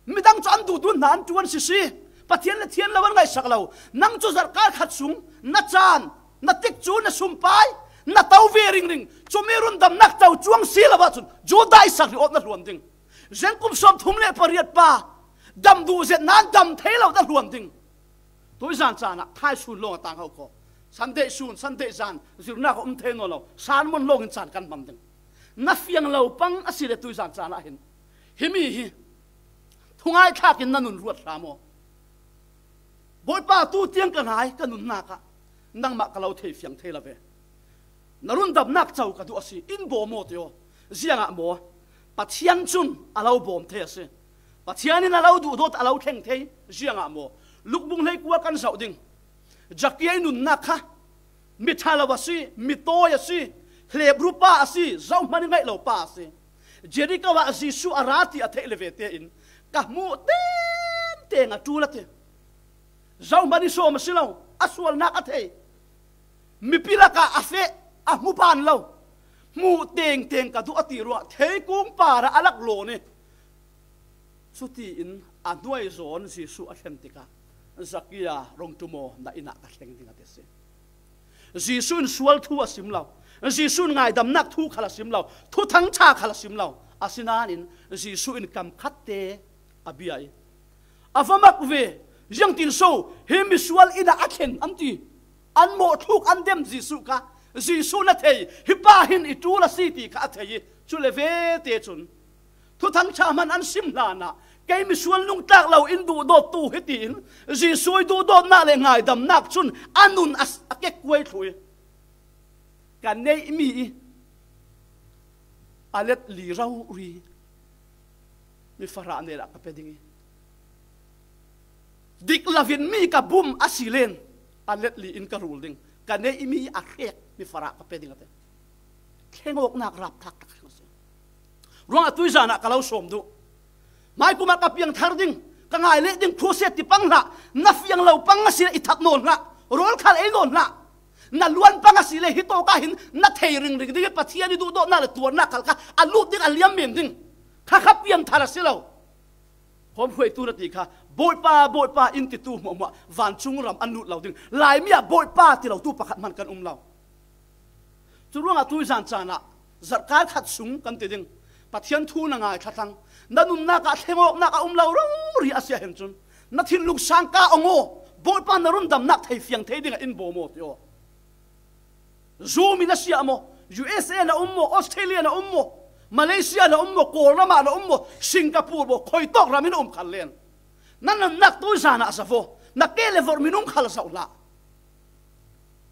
Midang cu an duhdun hna an ṭuan sisi. Pathian le thian lo an ngaihsak lo. Nang cu zarhkal khat sung na caan, na tikcu, na sumpai, na to ve ringring. Cumi rundamnak co cuang si lo ahcun Judah i sak ri awt na hluan ding. Zen kum sawm thum le pariat pa dam duh zet nan dam thei lo na hluan ding. Tuizan caan ah thaisun lawng a tang ho kho. Sunday sun, Sunday zan, zirnak a um thei nawn lo. Sermon lawng in caan kan hman ding. Na fiang lo pang a si le tuizan caan ah hin himi hi thungai thlak in na nun ruat hram aw. Bawipa, tu tiang ka ngai, ka nunnak ah nangmah ka lo thei fiang thei lo ve. Na rundamnak co ka duh a si, in bawm aw ti aw. Ziangah maw? Pathian cun a lo bawm thei a si. Pathian in a lo duhdawt, a lo thleng thei. Ziangah maw? Lukbung hleikua kan zoh ding. Zakia i nunnak kha mi ṭha lo a si, mi tawi a si, hlep ru pa a si, zohman i ngaih lo pa a si. Jeriko ah Jesuh a ra ti a theih le ve tein ka hmuh tengteng a ṭul a ti. Zohman i sawm a si lo, a sualnak a thei. Mipi lakah a feh, a hmu ban lo. Hmuh tengteng ka duh a ti ruangah theikung parah a lak lawn i. Cutiin a hnuai zawn Jesuh a thlen tikah Zakia, rung ṭum aw, na inn ah ka thleng ding a ti si. Jesuh in sual thu a sim lo. Jesuh in ngaidamnak thu khal a sim lo. Thuthang ṭha khal a sim lo. Asinain Jesuh in kam khat te a bia i, a va mak ve. Ziangtin so hi misual inn ah a thlen an ti? An mawhthluk, an dem Jesuh kha. Jesuh na thei, hi pa hin i ṭul a si ti kha a thei i, cu le ve te cun Thuthang ṭha hman an sim hlanah, kei misual nungtlak lo in duhdawttu hi tiin Jesuh i duhdawtnak le ngaidamnak cun a nun a, a kekkuai thluh i, ka neihmi i a let li rori mi farah hnenah ka pe ding i, dik lovin mi ka bum a si len a let li in ka rul ding, ka neihmi i a hrek mi farah ka pe ding a ti. Thlengawknak rapthlak tak a si. Ruangah tuizan ah ka lo sawm duh. Maikum ah ka piangthar ding, ka ngai leh ding, crusade ti pang hlah, na fiang lo pang a si le i that nawn hlah, rawl khal ei nawn hlah. Na luan pang a si le hi tawk ah hin na thei ringring ding i Pathian i duhdawtnak le tuarnak khal kha a lut ding, a liam men ding. Kha kha piangthar a si lo. Khawm hruaitu na ti kha, Bawipa, Bawipa in titu hmuahhmuah vancung ram an lut lo ding. Laimi ah Bawipa ti lotu pakhat hman kan um lo. Cu ruangah tuizan caan ah zarhkal khat sung kan ti ding. Pathian thu na ngai thlathlang, na nunnak ah thlengawknak a um lo rori a si ahhin cun, na thinlung sangka ong aw, Bawipa na rundamnak thei fiang thei dingah in bawm aw ti aw. Zoom in a si ah maw, U S A na um maw, Australia na um maw, Malaysia na um maw, Kawlram ah na um maw, Singapore maw, khuitawk ram in um khal len. Na nunnak tuizan ah zoh aw, na ke le vorh minung khal zoh hlah.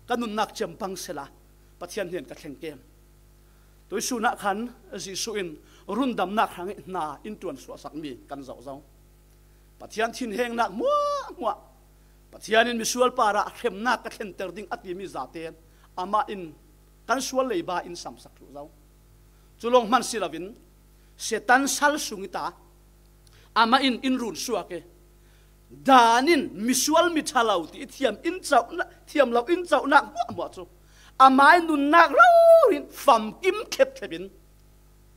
Ka nunnak cem pang sehla Pathian hnen ka thleng kem. Tuisun ah khan Jesuh in rundamnak hrang i hna in ṭuan suahsakmi kan zoh zo. Pathian thinhengnak hmuahhmuah, Pathian in misual parah hremnak ka thlenter ding a timi zate amah in kan sual leiba in samsak thluh zo. Cu lawng hman si loin Satan sal sung i ta, amah in in run suak i, dan in misual mi ṭha lo ti i thiam in cohnak, thiam lo in cohnak hmuahhmuah cu amah in nunnak rori in famkim thlep thlep in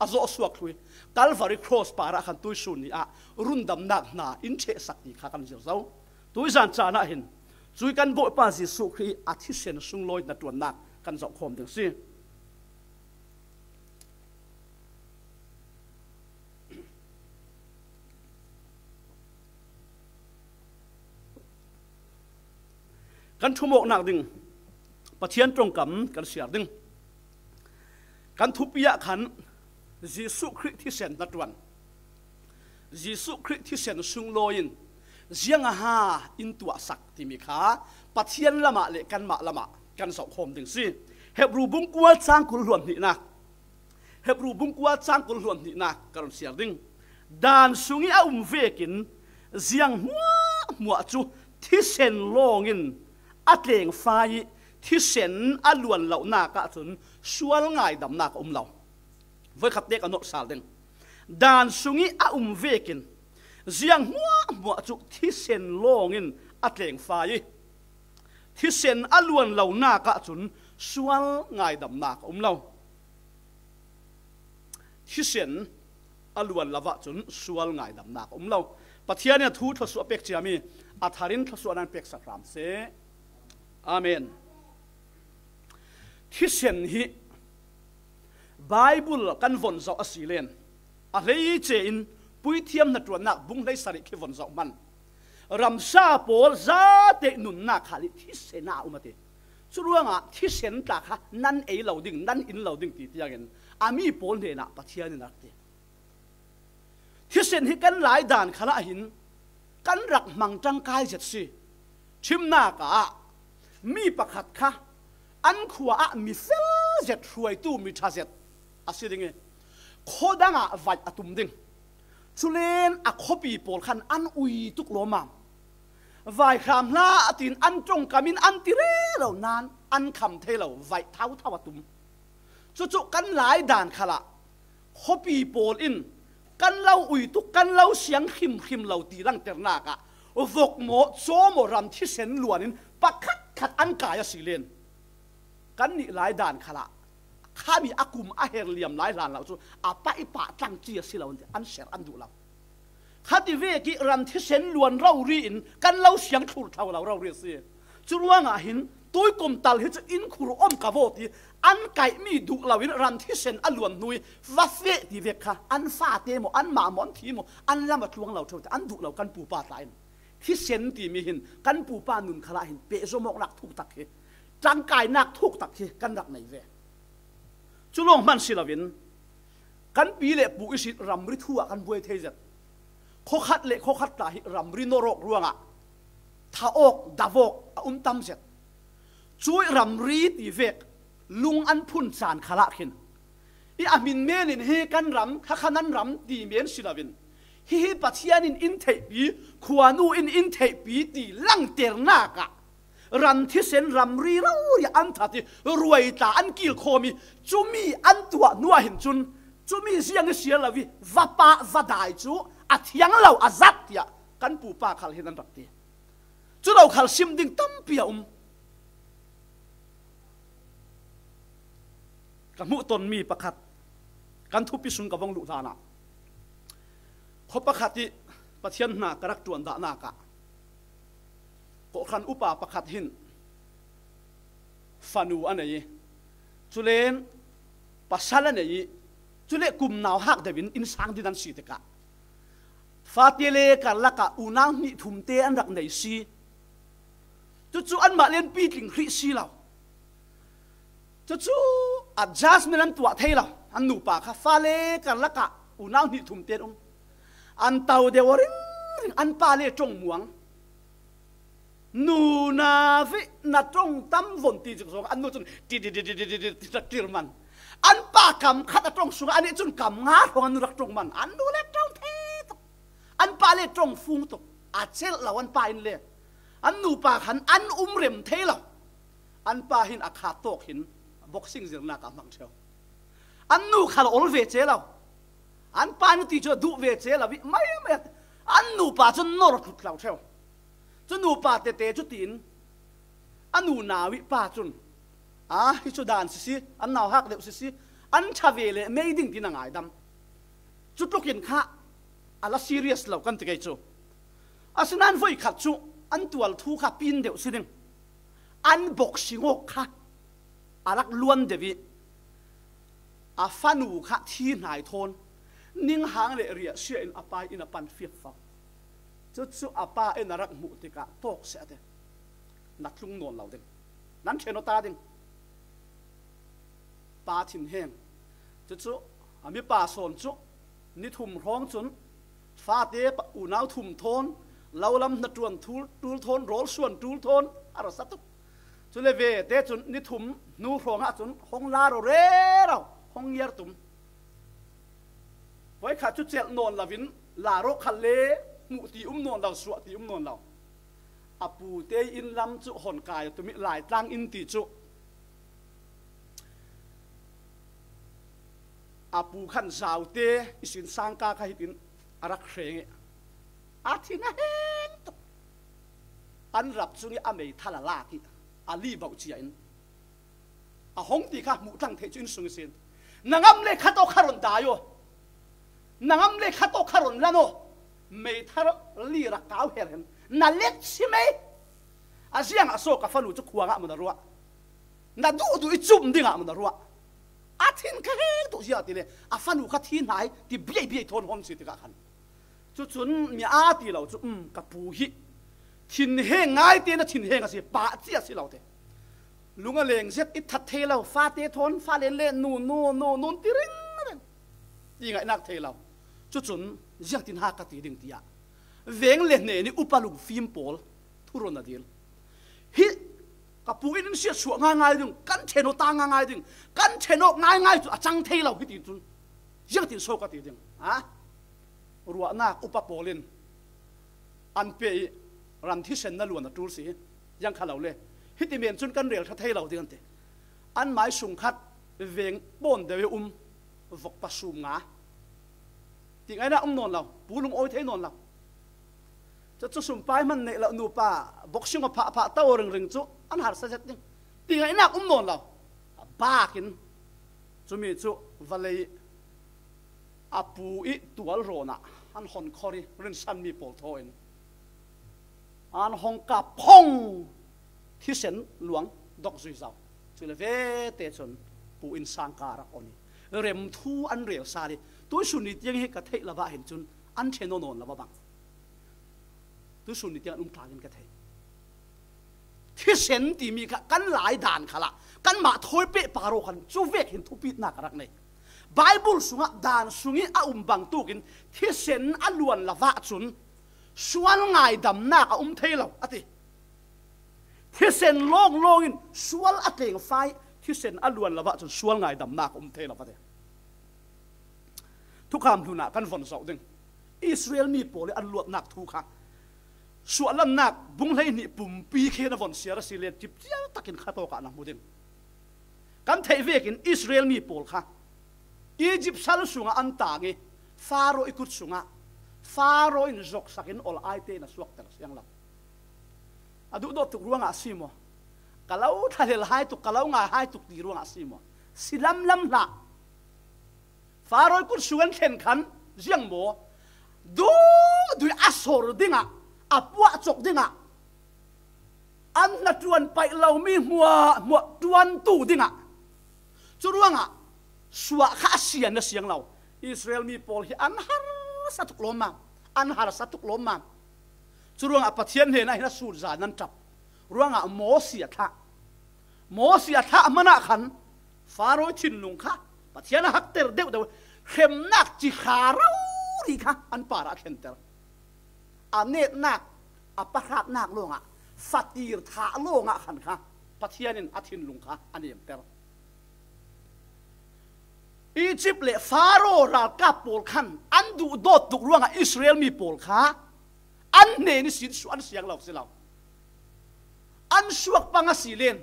a zawh suak thluh i, Calvary Cross parah khan tuisun ni ah rundamnak hna in ṭhehsak ti kha kan zir zo. Tuizan caan ah hin cui kan Bawipa Jesuh Khrih a thisen sunglawi hnaṭuannak kan zoh khawm ding si. Kan ṭhumawknak ding Pathian ṭongkam kan siar ding. Kan thupi ah khan Jesuh Khrih thisen hnaṭuan, Jesuh Khrih thisen sunglawi in ziang aha in tuahsak timi kha Pathian lamah le kanmah lamah kan zoh khawm ding si. Hebru bung kua cang kul hluan hnihnak, Hebru bung kua cang kul hluan hnihnak ka run siar ding. Dan sungih a um vekin ziang hmuahhmuah cu thisen lawngin a tlengfai ih, thisen a luan lonak ahcun sual ngaidamnak a um lo. Voikhat te ka nolh sal ding. Dan sungih a um vekin ziang hmuahhmuah cu thisen lawngin a tlengfai ih, thisen a luan lonak ahcun sual ngaidamnak a um lo. Thisen a luan lo ahcun sual ngaidamnak a um lo. Pathian in a thu thluasuah pek ciami a thar in thluasuah nan peksak hram seh. Amen. Thisen hi Baibal kan von zoh a si len, a hleice in Puithiam hnaṭuannak bung hleisarih khi von zoh hmanh, ramsa pawl zate nunnak khal ih thisen ah a um a ti. Curuangah thisen tla kha nan ei lo ding, nan in lo ding ti tiangin a mi pawl hnenah Pathian in a rak ti. Thisen hi kan lai dan khalah hin kan rak hmang ṭangkai zet si. Ṭhimnak ah mi pakhat kha an khua ah mi fel zet, hruaitu mi ṭha zet a si ding ih, khuadang ah vaih a tum ding. Culen a khuapi pawl khan an ui tuk lawmmam. Vaihram hlah tiin an ṭongkam in an ti rero nain an kham thei lo, vaih thauthau a tum. Cucu kan lai dan khalah khuapi pawl in kan lo ui tuk, kan lo siang hrimhrim lo ti langhternak ah vok maw, caw maw, ram thisen luan in pakhatkhat an kai a si len, kannih lai dan khalah khami a kum a her liam lai hlan lo cu a paih pah tlang ci a si lo an ti, an ser an duh lo. Khati vek ih ram thisen luan rori in kan lo siang thlur tho lo rori a si. Curuangah hin tuikum tal hi cu inn khur um ka vaw ti an kaihmi duh loin ram thisen a luan hnu ih va feh ti vek kha an fate maw, anmah maw, an thi maw, an lam a tluang lo ṭheu ti an duh lo kan pupa tla in. Thisen timi hin kan pupa nun khalah hin pehzom awknak thuk tak hi, ṭangkainak thuk tak hi kan rak nei ve. Cu lawng hman si loin kan pi le pu ihsin ramri thu ah kan buai thei zet. Khuakhat le khuakhat tla hi ramri nawr awk ruangah thah awk, dap awk a um tam zet. Cuih ramri ti vek lung an phun caan khalah khin ih a hmin men in hi kan ram, khakha nan ram ti men si loin, hihi Pathian in in theihpi, khuanu in in theihpi ti langhternak ah ram thisen ramri rori an that ih ruai tla an kilkhawm ih, cumi an tuah hnuah hin cun cumi ziang ih siar lo ih va pah va dai cu a thiang lo a zat tiah kan pupa khal hin an rak ti. Cu lo khal sim ding tampi a um. Ka hmuhtonmi pakhat kan thupi sung ka vong luh hlanah khua pakhat ih Pathian hna ka rak ṭuan dahnak ah kawhhran upa pakhat hin fanu a nei ih, culen pasal a nei ih, cule kum nauhak deuh in innsang din an si tikah fate le karlak ah unau hnih thum te an rak nei si. Cucu anmah len pitling hrih si lo. Cucu adjustment an tuah thei lo. An nupa kha fale karlak ah unau hnih thum te an um. An to deuh aw ringring, an pa le ṭong muang. Nu na vih na ṭong tam von ti cik zong an nu cun ti ti ti ti ti ti ti rak tir man. An pa kam khat a ṭong sungah anih cun kam nga hrawng an nu rak ṭong man. An nu le ṭong thei tuk. An pa le ṭong fung tuk. A celh lo an pa in le. An nupa khan an um rem thei lo. An pa hin a khat tawk hin boxing zirnak ah hmang ṭheu. An nu khal ol ve ce lo. An pa nu ti cu a duh ve ce lo ih mai mai. An nupa cu nor tlut lo ṭheu. Cu nupa tete cu tiin a nunau ih pa cun, a, hi cu dan sisi, an nauhak deuh sisi, an ṭha ve le mei ding tiin a ngaidam. Cutluk in kha a la serious lo kan ti kei cu. Asinain voikhat cu an tual thu kha pin deuh si ding. An boxing awk kha a rak luan deuh ih a fanu kha thi hnai thawn ninghang le riahsia in a pa inn a pan fiafo. Cucu a pa in a rak hmuh tikah tawk seh a ti. Na tlung nawn lo ding. Nan ṭhen aw ta ding. Pa thinheng. Cucu a mipa sawn cu ni thum hrawng cun fate pa-, unau thum thawn, lo lam hnaṭuan tul, tul thawn, rawl suan tul thawn a ra sa tuk. Cule vete cun ni thum hnu hrawng ahcun hong la ro rero, hong ngiar tum. Voikhat cu celh nawn loin Larawh khat le hmuh ti um nawn lo, suah ti um nawn lo. A pute inn lam chu hon kai a tum ih Laitlang inn ti chu a pu khan zaute i sin sangka kha hitin a rak hreng ih a thin a heng tuk. An rap chung ih a meithal a lak ih a li bauh cia in a hong ti kha hmuh tlang theih cu inn sung ihsin. Na ngam le khat aw kha ron dai aw. Na ngam le khat aw kha ron lan aw. Meithal li rak kau her hen. Na let si mei. A ziang a so ka fanu cu khua ngah maw na ruah. Na duhduh i cum dingah maw na ruah. A thin kha heng tuk ziah ti le a fanu kha thi hna hi ti biaibiai thawn hon si tikah khan. Cucun mi aa ti lo cu, um, ka pu hi thinheng ngai te na thinheng a si, pah cia a si lo te. Lung a leng zet i that thei lo, fate thawn, falen le nun, nun, nun, nun ti ringring. Ti ngaihnak thei lo. Cucun ziangtin ha ka ti ding tiah veng le hnen ih upa lungfim pawl thu ron a dil. Hi ka pu in in siatsuah ngaingai ding, kan ṭhen aw ta ngaingai ding, kan ṭhen aw ngaingai cu a cang thei lo hiti cun ziangtin so ka ti ding. Ha? Ruahnak upa pawl in an pe ih ram thisen na luan a ṭul si hi. Ziang kha lo le hiti men cun kan rel ṭha thei lo ding an ti. An mai sung khat veng pawn deuh ih um vok pasum nga. Ti ngaihnak um nawn lo, pu lungawi thei nawn lo. Cucu sumpai hman neih lo nupa boxing a phah phah to ringring cu an harsa zet ding. Ti ngaihnak um nawn lo. Bakin cumi cu vawlei a pu ih tual rawn ah an hon khor ih rinsanmi pawl thaw in an hong kap phong thisen luang dok zui zau. Cule vete cun pu in sangka rak on ih remthu an rel sal ih tuisun ni tiang hi ka theih lo ah hin cun an ṭhen aw nawn lo a bang. Tuisun ni tiang an um tlangin ka thei. Thisen timi kha kan lai dan khalah kanmah thawi peh par aw khan cu vek hin thupitnak a rak nei. Baibal sungah dan sungih a um bangtukin thisen a luan lo ah cun sual ngaidamnak a um thei lo a ti. Thisen lawnglawng in sual a tlengfai, thisen a luan lo ah cun sual ngaidamnak a um thei lo a ti. Thukham hlun ah kan von zoh ding. Israel mi pawl ih an luatnak thu kha Suahlannak bung hleihnih pumpi khi na von siar a si len cipcial takin khatawk ah na hmu ding. Kan theih vekin Israel mi pawl kha Egypt sal sungah an tang ih Faro ih kut sungah Faro in zoksak in ol aite in a suakter siang lo. A duhdawt tuk ruangah a si maw? Ka lo thlahlel hai tuk, ka lo ngai hai tuk ti ruangah a si maw? Si lamlam hlah. Faro ih kut sung an thlen khan ziang maw? Duhdui a sor dingah, a puah cok dingah, an hnaṭuan paih lomi hmuahhmuah ṭuantu dingah. Curuangah suah kha a sian a siang lo. Israel mi pawl hi an harsa tuk lawmmam, an harsa tuk lawmmam. Curuangah Pathian hnenah hin a sutza nan ṭap. Ruangah Mosi a thlah. Mosi a thlah hmanah khan Faro ih thinlung kha Pathian a hakter deuhdeuh, hremnak cikha rori kha an parah a thlenter. A netnak, a pahratnak lawngah, fatir thah lawngah khan kha Pathian in a thinlung kha a nemter. Egypt le Faro ralkap pawl khan an duhdawt tuk ruangah Israel mi pawl kha an hnen ihsin suah an siang lo si lo. An suak pang a si len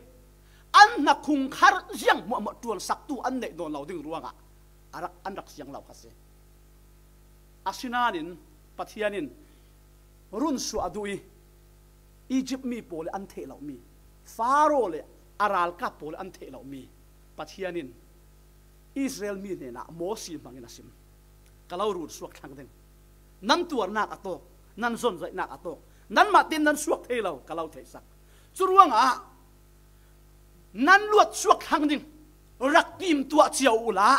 an hna khungkhar ziang hmuahhmuah ṭuansaktu an neih nawn lo ding ruangah a rak, an rak siang lo kha si. Asinain Pathian in run suah a duh ih Egypt mi pawl ih an theih lohmi, Faro le a ralkap pawl ih an theih lohmi Pathian in Israel mi hnenah Mosi hmangin a sim. Ka lo run suak thlang ding. Nan tuarnak a tawk, nan zonzaihnak a tawk, nanmah tein nan suak thei lo, ka lo theihsak. Curuangah nan luat suak thlang ding, rak timtuah cia uhla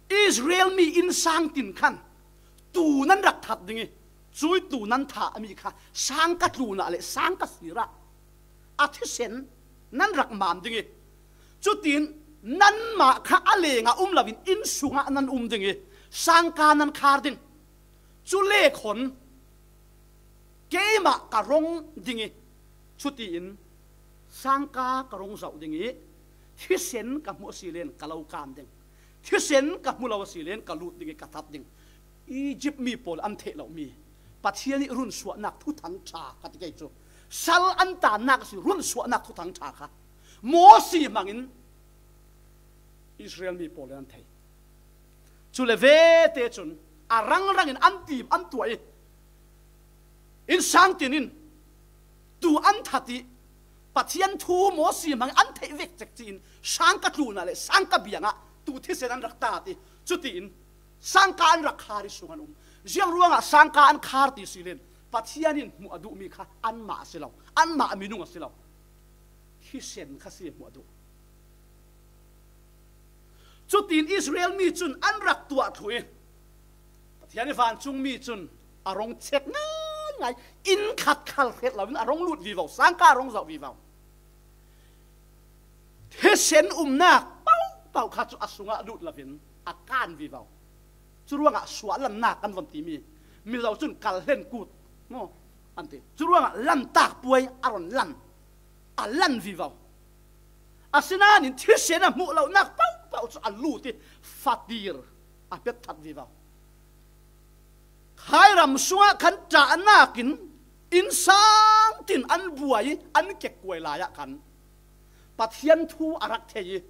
Israel mi innsang tin khan tuu nan rak that ding ih, cui tuu nan thah a mi kha sangka tlunah le sangka sirah a thisen nan rak mam ding ih, cutin nanmah kha a lengah um loin inn sungah nan um ding ih, sangka nan khar ding. Cu le khon keimah ka rong ding ih, cutiin sangka ka rong zoh ding ih, thisen ka hmuh a si len ka lo kam ding. Thisen ka hmu lo a si len ka lut ding ih ka that ding. Egypt mi pawl an theih loh mi Pathian ih runsuahnak thuthang ṭha kha ti kei cu, sal an tannak a si, runsuahnak thuthang ṭha kha Mosi hmangin Israel mi pawl in an thei. Cule vete cun a rangrang in an tim an tuah ih, innsang tin in tuu an that ih, Pathian thu Mosi hmangin an theih vek cek ci-in sangka tlunah le sangka biangah tuu thisen an rak tat ih, cutiin sangka an rak khar ih sung an um. Ziang ruangah sangka an khar ti si len, Pathian in hmuh a duhmi kha anmah a si lo, anmah minung a si lo, thisen kha si hmuh a duh. Cutiin Israel mi cun an rak tuah thluh ih, Pathian ih vancungmi cun a rong chek ngaingai, inn khat khal hret loin a rong lut vivo, sangka a rong zoh vivo. Thisen umnak pohpoh kha cu a sungah lut loin a kan vivo. Curuangah suahlannak kan von timi Mizo cun kal hlen kut maw an ti. Curuangah lantak puai a ron lan, a lan vivo. Asinain thisen a hmuh lonak pohpoh cu a lut ih fatir a pet that vivo. Khai ram sungah khan ṭahnak in innsang tin an buai ih an kekkuai lai ah khan Pathian thu a rak thei ih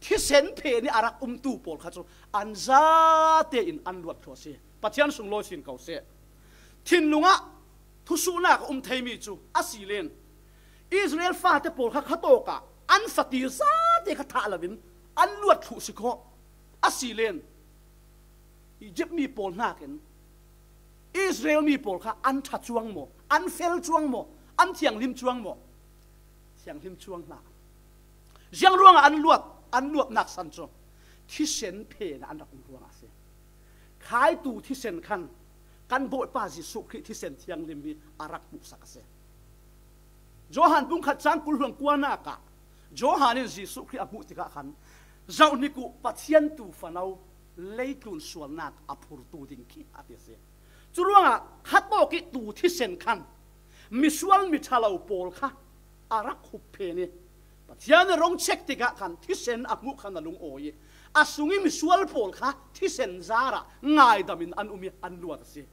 thisen phen ih a rak umtu pawl kha cu an zate in an luat thluh a si. Pathian sunglawi sin ko seh. Thinlung ah thusuhnak a um theimi cu a si len, Israel fate pawl kha khatawkah an fatir zate kha thah loin an luat thluh si khawh. A si len, Egypt mi pawl hnakin Israel mi pawl kha an ṭha cuang maw, an fel cuang maw, an thianghlim cuang maw? Thianghlim cuang hlah. Ziang ruangah an luat, an luatnak san cu thisen phen ah an rak um ruangah a si. Khaitu thisen khan kan Bawipa Jesuh Khrih thisen thianghlim hi a rak hmuhsak a si. Johan bungkhat cang kul hluan kuanak ah Johan in Jesuh Khrih a hmuh tikah khan, zohhnik uh, Pathian tuu fano leitlun sualnak a phurtu ding khi a ti a si. Curuangah khatawk ih tuu thisen khan misual miṭhalo pawl kha a rak hup phen ih, Pathian ih rong chek tikah khan thisen a hmuh khan a lungawi ih, a sung ih misual pawl kha thisen zarah ngaidam in an um ih an luat a si.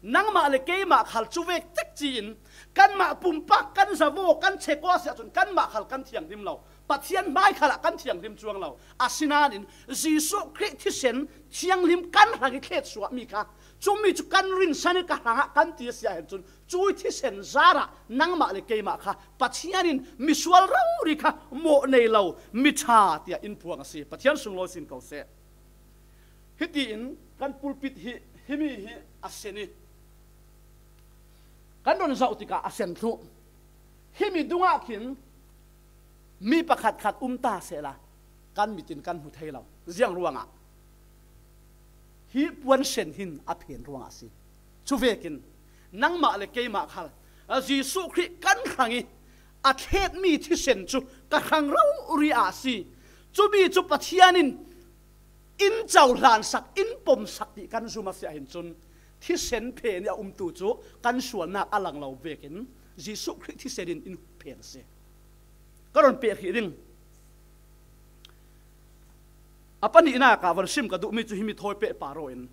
Nangmah le keimah khal cuvek cek ci-in kanmah pumpak kan zavo, kan chek aw si ahcun kanmah khal kan thianghlim lo. Pathian hmai khalah kan thianghlim cuang lo. Asinain Jesuh Khrih thisen thianghlim kan hrang ih thletsuahmi kha, cumi cu kan rinsan ih ka hrangah kan ti a si ahhin cun, cui thisen zarah nangmah le keimah kha Pathian in misual rori kha mawh nei lo miṭha tiah in phuang a si. Pathian sunglawi sin ko seh. Hitiin kan pulpit hi, himi hi a sen ih kan ron zoh tikah a sen thluh. Himi dungah khin mi pakhatkhat um ta sehla kan mit in kan hmu thei lo. Ziang ruangah? Hi puan sen hin a phen ruangah a si. Cuvekin nangmah le keimah khal a Jesuh Khrih kan hrang ih a thletmi thisen cu ka hrang rori ah a si. Cumi cu Pathian in in cohlansak, in pomsak ti kan zum a si ahhin cun, thisen phen ih a umtu cu kan sualnak a lang lo vekin Jesuh Khrih thisen in in phen a si. Ka ron peh hrih ding. A pahnihnak ah von sim ka duhmi cu himi thawi peh pah rawh in,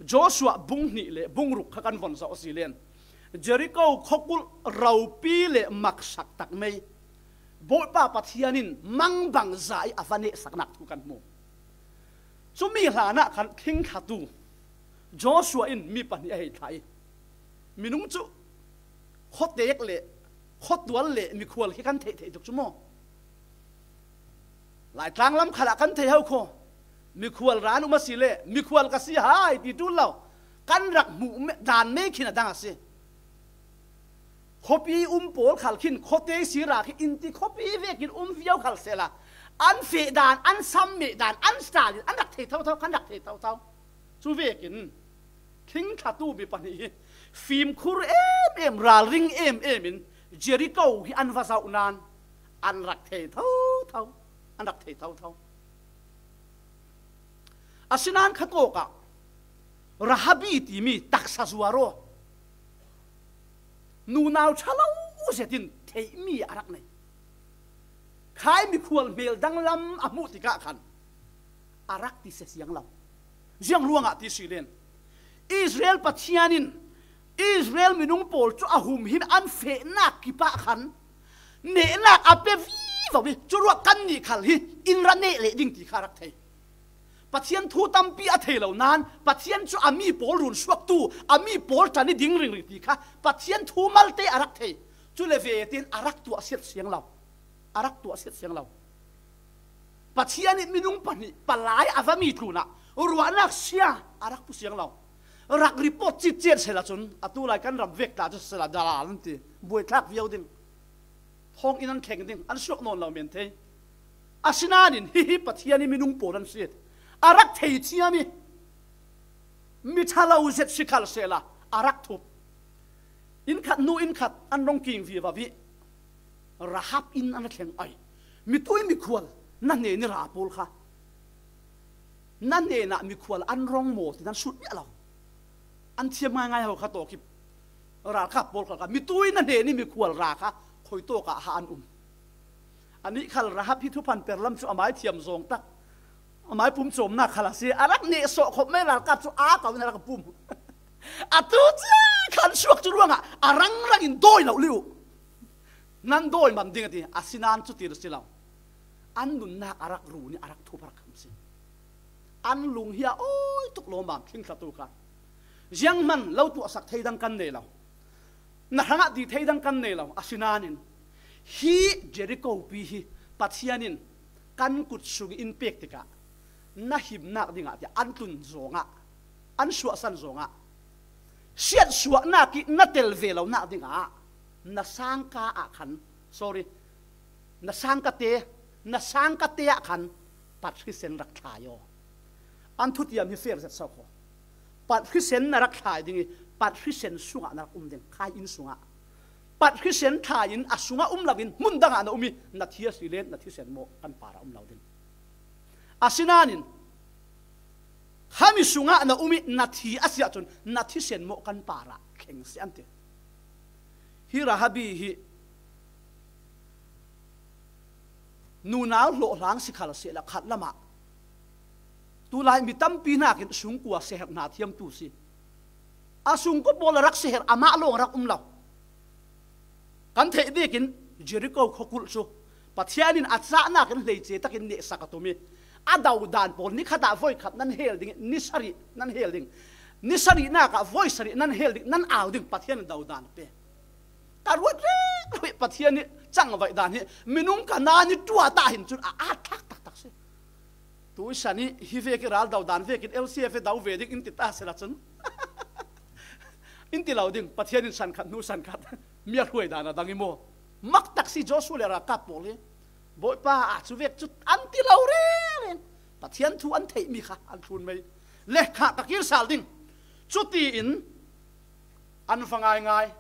Joshua bung hnih le bung ruk kha kan von zoh a si len, Jeriko khuakulh ropi le maksak tak mei Bawipa Pathian in mangbangza ih a va nehsaknak thu kan hmu. Cumi hlanah khan thlingthlatu Joshua in mi pahnih a hei thlah ih, minung cu khuatek le khuatual le mikhual khi kan theih theih tuk cu maw? Laitlang lam khalah kan thei ho kho. Mikhual ran um a si le mikhual ka si hai ti ṭul lo. Kan rak hmuh me-, dan mei khin a dang a si. Khuapi um pawl khal khin khuate sira khi in ti khuapi vekin um viau khal sehla an feh dan, an sam meh dan, an style in an rak thei thotho, kan rak thei thotho. Cuvekin thlingthlatu mi pahnih hi fimkhur em em, ralring em em in Jeriko hi an va zoh nain an rak thei thotho, an rak thei thotho. Asinain khatawkah Rahabi timi taksa zuar aw, nunau ṭha lo zetin theihmi a rak nei. Khai mikhual hmel danglam a hmuh tikah khan a rak ti sesiang lo. Ziang ruangah ti si len, Israel Pathian in Israel minung pawl cu a humhim an fehnak kipah khan nehnak a pe vivo i, curuak kannih khal hi in ra neh leh ding ti kha a rak thei. Pathian thu tampi a thei lo nain Pathian cu a mi pawl runsuaktu, a mi pawl ṭan i ding ringring ti kha Pathian thu malte a rak thei. Cule vete in a rak tuahsiat siang lo, a rak tuahsiat siang lo. Pathian nih minung pahnih palai a va mi tlunah ruahnak sia a rak pu siang lo. Rak report citciat sehla cun a tulai kan ram vek tla cu sehla dalal an ti, buaithlak viau ding, thawng in an thleng ding, an suak nawn lo men thei. Asinain hihi Pathian ih minung pawl an si. A rak thei thiam i, mi ṭha lo zet si khal sehla a rak thup. Inn khat hnu inn khat an rong king vivo i, Rahab inn an a thleng ai. Mitui mikhual na hnen i ra pawl kha na hnenah mikhual an rong maw ti nan sut miah lo. An thiam ngaingai ho kha tawkip ralkap pawl khal kha mitui na hnen i mikhual ra kha khoi tawkah ha an um. Anih khal Rahab hi thuphan per lam cu amai thiam zawng tak, amai pum cawmnak khal a si. A rak neh sawh khop mai ralkap cu aa ko in a rak pum. Atu cun khan suak cu ruangah a rangrang in dawi lo liu. Nan dawi man ding a ti, asinain cu ti a si lo. An nunnak a rak ru nih a rak thup a rak kham si. An lung hi a awi tuk lawmmam thlingthlatu kha. Zianghman lo tuahsak thei dang kan nei lo. Na hrangah ti thei dang kan nei lo. Asinain hi Jericho pi hi Pathian in kan kut sung in pek tikah na himnak dingah tiah an tlun zawngah, an suahsan zawngah, siatsuahnak ih na tel ve lonak dingah na sangka ah khan, sorry, na sangkate, na sangkate ah khan pathri sen rak thlai aw. An thutiam hi fer zet so kho. Pathri sen na rak thlai ding i, pathri sen sungah na rak um ding, khai inn sungah. Pathri sen thlai in a sungah um lo in hmun dangah na um i, na thi a si len na thisen maw kan parah um lo ding. Asinain khami sungah na um i na thi a si ahcun na thisen maw kan parah thleng si an ti. Hi Rahabi hi nunau hlawhhlang si khal sehla khat lamah tulai mi tampi hnakin sungkua seher hna thiamtu si. A sungkua pawl a rak seher amah lawng a rak um lo. Kan theih vekin Jericho khuakulh cu Pathian in a cahnak in hleice takin nehsak a tum i, a dodan pawl nikhat ah voikhat nan hel ding i, ni sarih nan hel ding, ni sarihnak ah voi sarih nan hel ding, nan au ding, Pathian in dodan a pe. Ka ruat reng reng i Pathian nih cangvaih dan hi minung ka nan i tuah ah hin cun a at thlak taktak si. Tuisan i hi vek i ral dodan vekin L C F i do ve ding in ti ta sehla cun in ti lo ding, Pathian in san khat hnu san khat mi a hruai dan a dang i maw? Mak tak si Joshua le ralkap pawl hi. Bawipa, a cu vek cu an ti lo reng reng. Pathian thu an theihmi kha an thlun mei. Le kha ka kir sal ding. Cutiin an va ngaingai.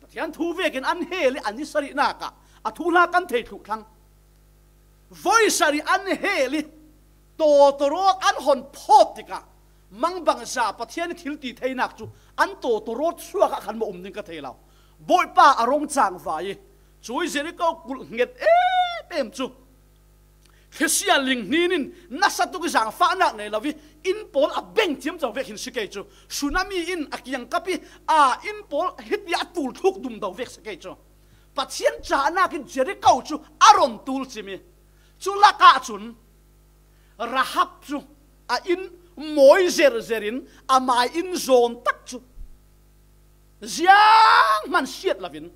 Pathian thu vekin an hel i an i sarihnak ah a thuhla kan thei thluh thlang. Voi sarih an hel i tawtawrawt an hon phawt tikah mangbangza Pathian i thil ti theinak cu an tawtawrawt suak ah khan maw um ding ka thei lo. Bawipa a rong cangvai i cui Jericho kulh hnget em em cu thlisia ling hnin in nasa tuk i zaangfahnak nei lo i inn pawl a beng ciamco vek hin si kei cu, tsunami in a kiangkap i a inn pawl hiti a tul thluk dum do vek si kei cu. Pathian cahnak in Jericho cu a ron tul cim i cu lakah cun Rahab cu a inn mawi zerzer in a mai in zawn tak cu zianghman siat loin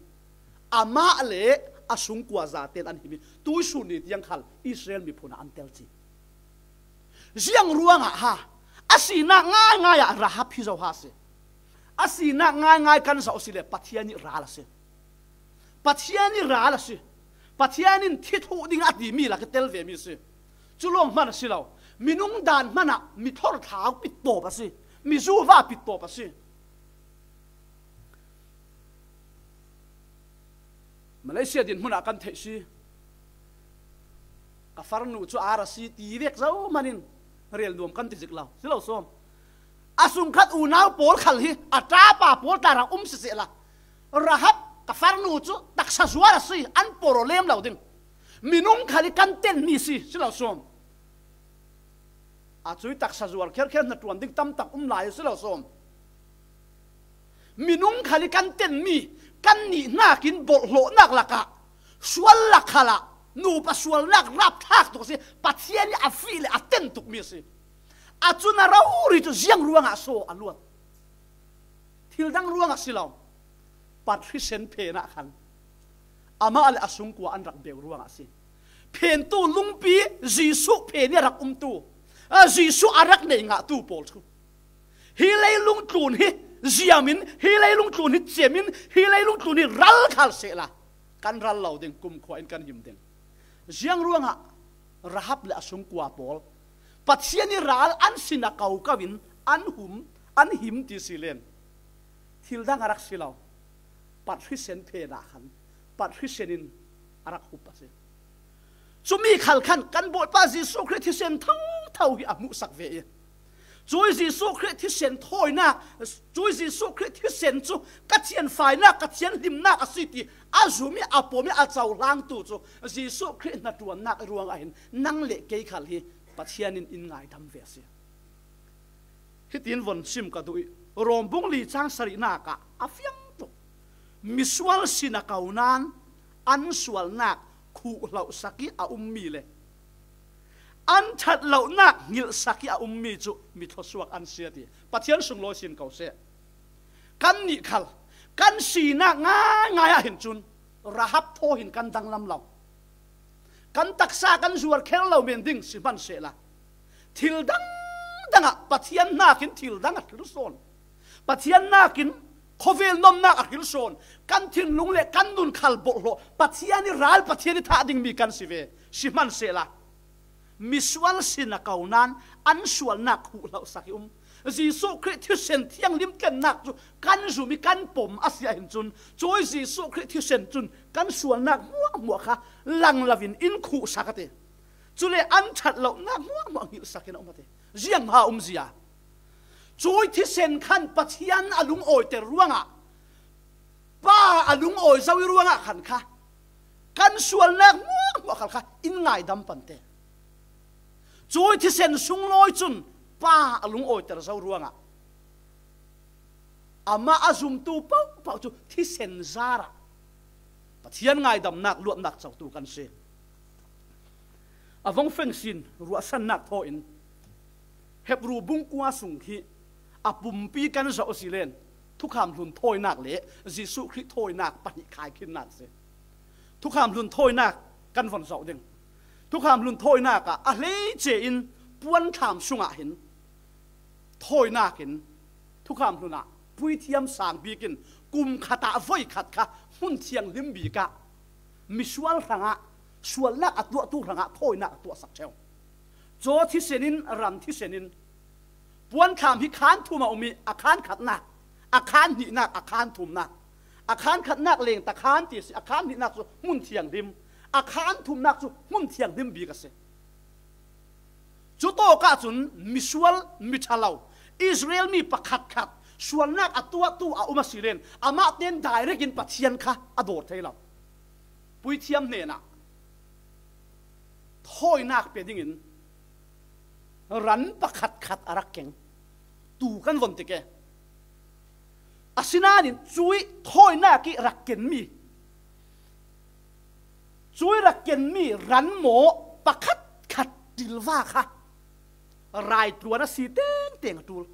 amah le a sungkua zaten an him i tuisun ni tiang khal Israel miphun ah an tel ci. Ziang ruangah ha a sinak ngaingai ah Rahab hi zo ha si. A sinak ngaingai kan zoh si le Pathian ih ral a si. Pathian ih ral a si. Pathian in thi thuh ding a timi lak i tel vemi a si. Cu lawng hman a si lo. Minung dan hmanah mi thorthlau pittawp a si. Mi zuva pittawp a si. Malaysia dinhmun ah kan theih si. Ka farnu cu ar a si ti vek zo hmanin rel nuam kan ti zik lo. Si lo sawm. A sungkhat unau pawl khal hi a ṭapa pawl tla rak um sisehla, Rahab ka farnu cu taksa zuar a si, an poro lem lo ding. Minung khal hi kan tenmi si, si lo sawm. A cui taksa zuar kherkher hna ṭuan ding tam tak um lai si lo sawm. Minung khal i kan ten mi, kan nih hnakin bawlhhlawhnak lakah sual lak khalah nupa sualnak rapthlak tuk a si. Pathian i a fih le a ten tukmi a si. A cun a rori cu ziang ruangah saw a luat? Thil dang ruangah si lo. Pathri sen phenah khan amah le a sungkua an rak beu ruangah a si. Phentu lungpi Jesuh phen i a rak umtu, a, Jesuh a rak nei ngahtu pawl cu hi leilung tlun hi ziamin, hi leilung tlun hi cemin, hi leilung tlun hi ral khal sehla kan ral lo ding, kumkhua in kan him ding. Ziang ruangah Rahab le a sungkua pawl Pathian i ral an sin a ko ko in an hum, an him ti si len, thil dang a rak si lo. Pathri sen phenah khan pathri sen in a rak hup a si. Cumi khal khan kan Bawipa Jesuh Khrih thisen thotho hi a hmuhsak ve i, cui Jesuh Khrih thisen thawinak, cui Jesuh Khrih thisen cu ka thianfainak, ka thianhlimnak a si ti a zum i a pom i a cohlangtu cu Jesuh Khrih hnaṭuannak i ruangah hin nang le kei khal hi Pathian in in ngaidam ve a si. Hitin von sim ka duh i, Rom bung li cang sarihnak ah a fiang tuk. Misual sin a ko nain an sualnak khuhlosak i a ummi le an ṭhat lonak hngilhsak i a ummi cu mi thluasuak an si a ti. Pathian sunglawi sin ko seh. Kannih khal kan sinak ngaingai ah hin cun Rahab thaw hin kan danglam lo. Kan taksa kan zuar kher lo men ding si hmanhsehla, thil dangdang ah Pathian hnakin thil dang a hril sawn. Pathian hnakin khawvel nomnak a hril sawn. Kan thinlung le kan nun khal bawlhhlawh, Pathian i ral, Pathian i thah dingmi kan si ve. Si hmanhsehla, misual sin a ko nain an sualnak khuhlosak i um. Jesuh Khrih thisen thianghlim tlennak cu kan zum i kan pom a si ahhin cun, cui Jesuh Khrih thisen cun kan sualnak hmuahhmuah kha lang loin in khuhsak a ti. Cule an ṭhat lonak hmuahhmuah hngilhsak in a um a ti. Ziangha umzia? Cui thisen khan Pathian a lungawiter ruangah, Pa a lungawi zo i ruangah khan kha kan sualnak hmuahhmuah khal kha in ngaidam pante. Cui thisen sunglawi cun Pa a lungawiter zo ruangah amah a zumtu pohpoh cu thisen zarah Pathian ngaidamnak luatnak cotu kan si. A vong fengsin ruahsannak thaw in Hebru bung kua sung khi a pumpi kan zoh a si len, Thukham Hlun thawinak le Jesuh Khrih thawinak pahnih khaikhinnak a si. Thukham Hlun thawinak kan von zoh ding. Thukham Hlun thawinak ah a hleice in puanthlam sungah hin thawinak in Thukham Hlun ah puithiam sang bik in kum khat ah voi khat kha hmun thianghlim bik ah misual hrangah, sualnak a tuahtu hrangah thawinak a tuahsak ṭheu. Caw thisen in, ram thisen in, puanthlam hi khan thum a um i, a khan khatnak, a khan hnihnak, a khan thumnak, a khan khatnak leng ta khan ti a si, a khan hnihnak cu hmun thianghlim, a khan thumnak cu hmun thianghlim bik a si. Cutawk ahcun misual, miṭhalo, Israel mi pakhatkhat sualnak a tuahtu a um a si len, amah tein direct in Pathian kha a dawr thei lo. Puithiam hnenah thawinak pe dingin ran pakhatkhat a rak keng. Tu kan von ti ke. Asinain cui thawinak i rak kenmi, cui rak kenmi ran maw pakhatkhat ṭilva kha raitluan a si tengteng a ṭul.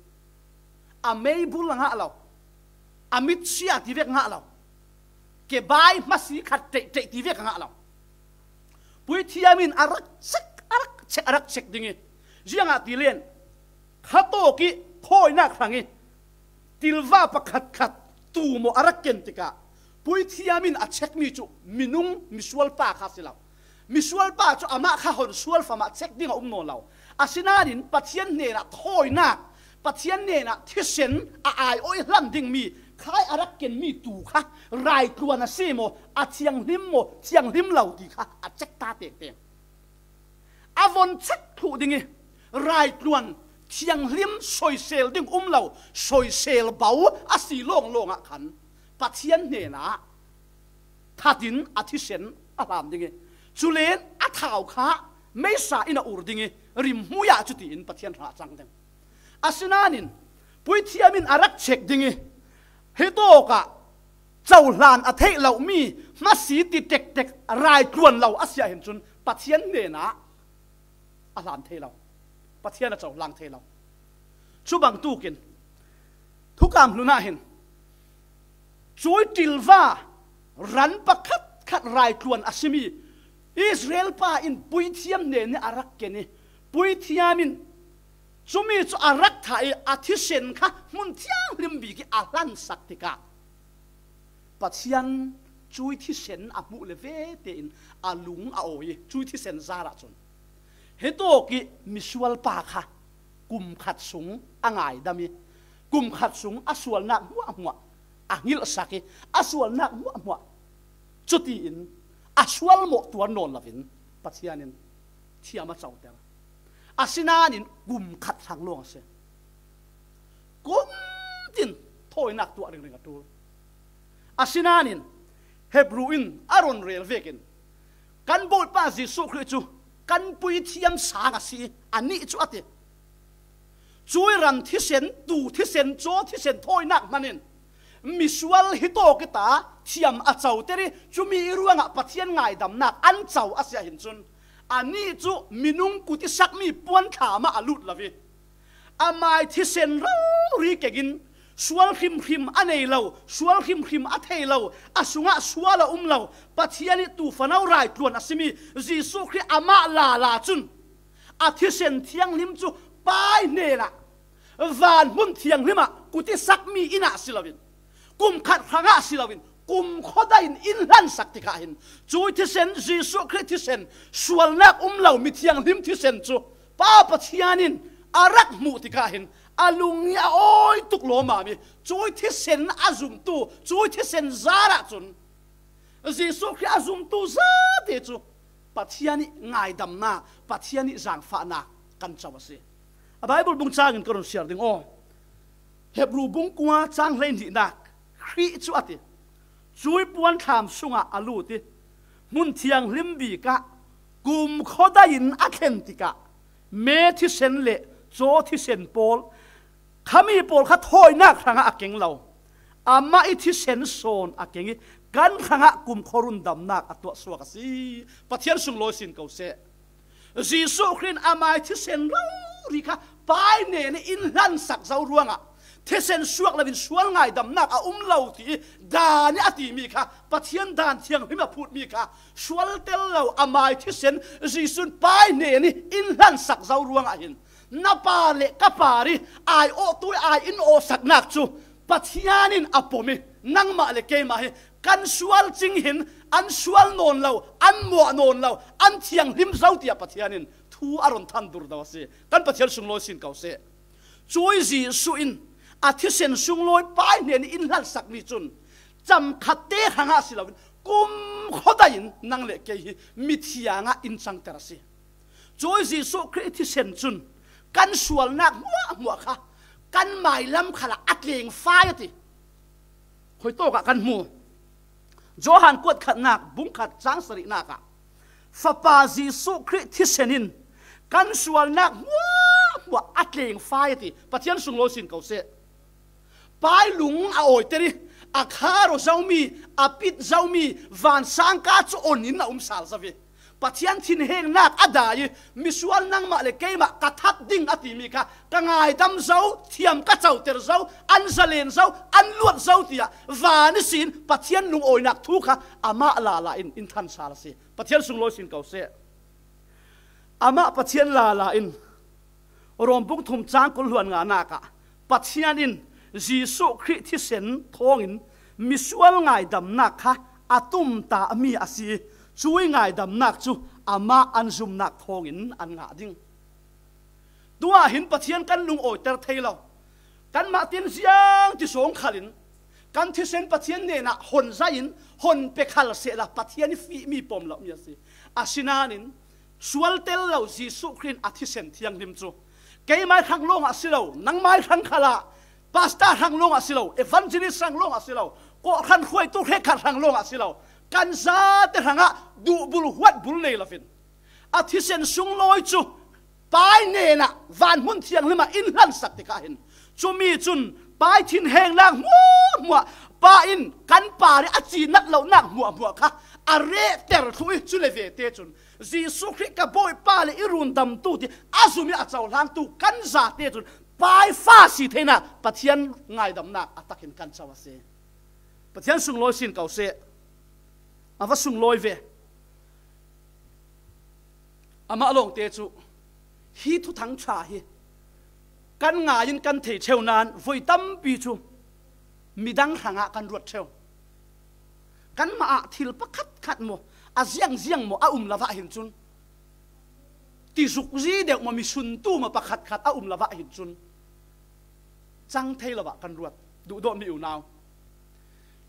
A meibul a ngah lo, a mitsia ti vek a ngah lo, kebai hmasi khat ṭeihṭeih ti vek a ngah lo. Puithiam in a rak chek, a rak chek, a rak chek ding i, ziangahtile khatawk i thawinak hrang i ṭilva pakhatkhat tu maw a rak ken tikah puithiam in a chekmi cu minung, misualpa kha a si lo. Misualpa cu amah kha hon sual famah chek ding a um nawn lo. Asinain Pathian hnenah thawinak, Pathian hnenah thisen a aiawh i hlan dingmi khai a rak kenmi tu kha raitluan a si maw, a thianghlim maw, thianghlim lo ti kha a chek ta tengteng. A von chek thluh ding i, raitluan thianghlim soisel ding um lo, soisel bo a si lawnglawng ah khan Pathian hnenah that in a thisen a hlam ding i, culen a thau kha meisa in a ur ding i, rimhmui ah cutiin Pathian hrangah cang ding. Asinain puithiam in a rak chek ding i, Hi tawkah cohlan a theih loh mi hmasi ti tektek raitluan lo a si ah hin cun Pathian hnenah a hlan thei lo. Pathian a cohlang thei lo. Cu bangtukin thukam hlun ah hin cui ṭilva ran pakhatkhat raitluan a simi Israel pa in puithiam hnen ih a rak ken ih puithiam in cumi cu a rak thah ih a thisen kha hmun thianghlim bik ih a hlansak tikah Pathian cui thisen a hmuh le ve tein a lung a awi ih cui thisen zarah cun hi tawk ih misual pa kha kum khat sung a ngaidam ih kum khat sung a sualnak hmuahhmuah a hngilhsak ih a sualnak hmuahhmuah cutiin a sualmawh tuar nawn loin Pathian in thiam a coter. Asinain kum khat hrang lawng a si. Kum tin thawinak tuah ringring a ṭul. Asinain Hebru in a run rel vekin kan Bawipa Jesuh Khrih cu kan puithiam sang a si ih anih cu a ti. Cui ran thisen, tuu thisen, caw thisen thawinak hmanin misual hi tawk ih ta thiam a coter ih cumi ih ruangah Pathian ngaidamnak an co a si ah hin cun anih cu minung kut ih sakmi puanthlam ah a lut lo ih amai thisen rori kengin sual hrimhrim a nei lo, sual hrimhrim a thei lo, a sungah sual a um lo, Pathian ih tuu fano raitluan a simi Jesuh Khrih amah lala cun a thisen thianghlim cu Pa ih hnenah van hmun thianghlim ah kut ih sakmi inn ah si loin kum khat hrangah si loin kum khuadai in in hlansak tikah hin cui thisen, Jesuh Khrih thisen, sualnak um lo mi thianghlim thisen cu Pa Pathian in a rak hmuh tikah hin a lung ih a awi tuk lawmmam ih cui thisen a zumtu, cui thisen zarah cun Jesuh Khrih a zumtu zate cu Pathian ih ngaidamnak, Pathian ih zaangfahnak kan co a si. A Baibal bung cangin ka run siar ding aw. Hebru bung kua cang hleihnihnak Khrih cu a ti. Cui puanthlam sungah a lut ih hmun thianghlim bik ah kum khuadai in a thlen tikah me thisen le caw thisen pawl, khami pawl kha thawinak hrangah a keng lo. Amah ih thisen sawn a keng ih kan hrangah kumkhua rundamnak a tuahsuak a si. Pathian sunglawi sin ko seh. Jesuh Khrih in amai thisen rori kha Pa ih hnen ih in hlansak zo ruangah thisen suak loin sual ngaidamnak a um lo ti ih Daan ih a timi kha, Pathian Daan thianghlim a phutmi kha sual tel lo amai thisen Jesuh in Pa ih hnen ih in hlansak zo ruangah hin na par le ka par ih ai awhtu ih ai in awhsaknak cu Pathian in a pom ih nangmah le keimah hi kan sual cing hin an sual nawn lo, an muah nawn lo, an thianghlim zo tiah Pathian in thu a run than durdo a si. Kan Pathian sunglawi sin ko seh. Cui Jesuh in a thisen sunglawi Pa ih hnen ih in hlansakmi cun camkhat te hrangah si loin kumkhua dai in nang le kei hi mithiang ah in cangter a si. Cui Jesuh Khrih thisen cun kan sualnak hmuahhmuah kha kan mailam khalah a tlengfai a ti. Khuitawk ah kan hmu. Johan kuat khatnak, bung khat cang sarihnak ah Fapa Jesuh Khrih thisen in kan sualnak hmuahhmuah a tlengfai a ti. Pathian sunglawi sin ko seh. Pa ih lung a awiter ih a khar aw zomi, a pit zomi vansangka cu on in a um sal zo ih Pathian thinhengnak a dai ih misual nangmah le keimah ka that ding a timi kha ka ngaidam zo, thiam ka coter zo, an zalen zo, an luat zo tiah van ihsin Pathian lungawinak thu kha amah lala in in than sal a si. Pathian sunglawi sin ko seh. Amah Pathian lala in Rom bung thum cang kul hluan nganak ah Pathian in Jesuh Khrih thisen thawngin misual ngaidamnak kha a tumtahmi a si ih cui ngaidamnak cu amah an zumnak thawngin an ngah ding. Tuah hin Pathian kan lungawiter thei lo. Kanmah tin ziang ti sawng khalin kan thisen Pathian hnenah hon zai in hon pe khal sehla Pathian ih fihmi pom lohmi a si. Asinain sual tel lo Jesuh Khrih in a thisen thianghlim cu keimai hrang lawngah si lo, nangmai hrang khalah, pastor hrang lawngah si lo, evangelist hrang lawngah si lo, kawhhran hruaitu hrekkhat hrang lawngah si lo, kan zate hrangah duhbul huatbul nei loin a thisen sunglawi cu Pa ih hnenah vanhmun thianghlim ah in hlansak tikah hin cumi cun Pa ih thinhengnak hmuahhmuah, Pa in kan par ih a cinat lonak hmuahhmuah kha a rehter thluh ih, cule vete cun Jesuh Khrih ka Bawipa le i rundamtu ti a zum ih a cohlangtu kan zate cun Pa ih fa si theinak Pathian ngaidamnak a takin kan co a si. Pathian sunglawi sin ko seh. A va sunglawi ve. Amah lawngte cu hi thuthang ṭha hi kan ngai in kan thei ṭheu nain voi tampi cu midang hrangah kan ruat ṭheu. Kanmah ah thil pakhatkhat maw, a ziangziang maw a um lo ah hin cun, tizukzi deuh maw, misuntu maw pakhatkhat a um lo ah hin cun cang thei lo ah kan ruat. Duhdawtmi unau,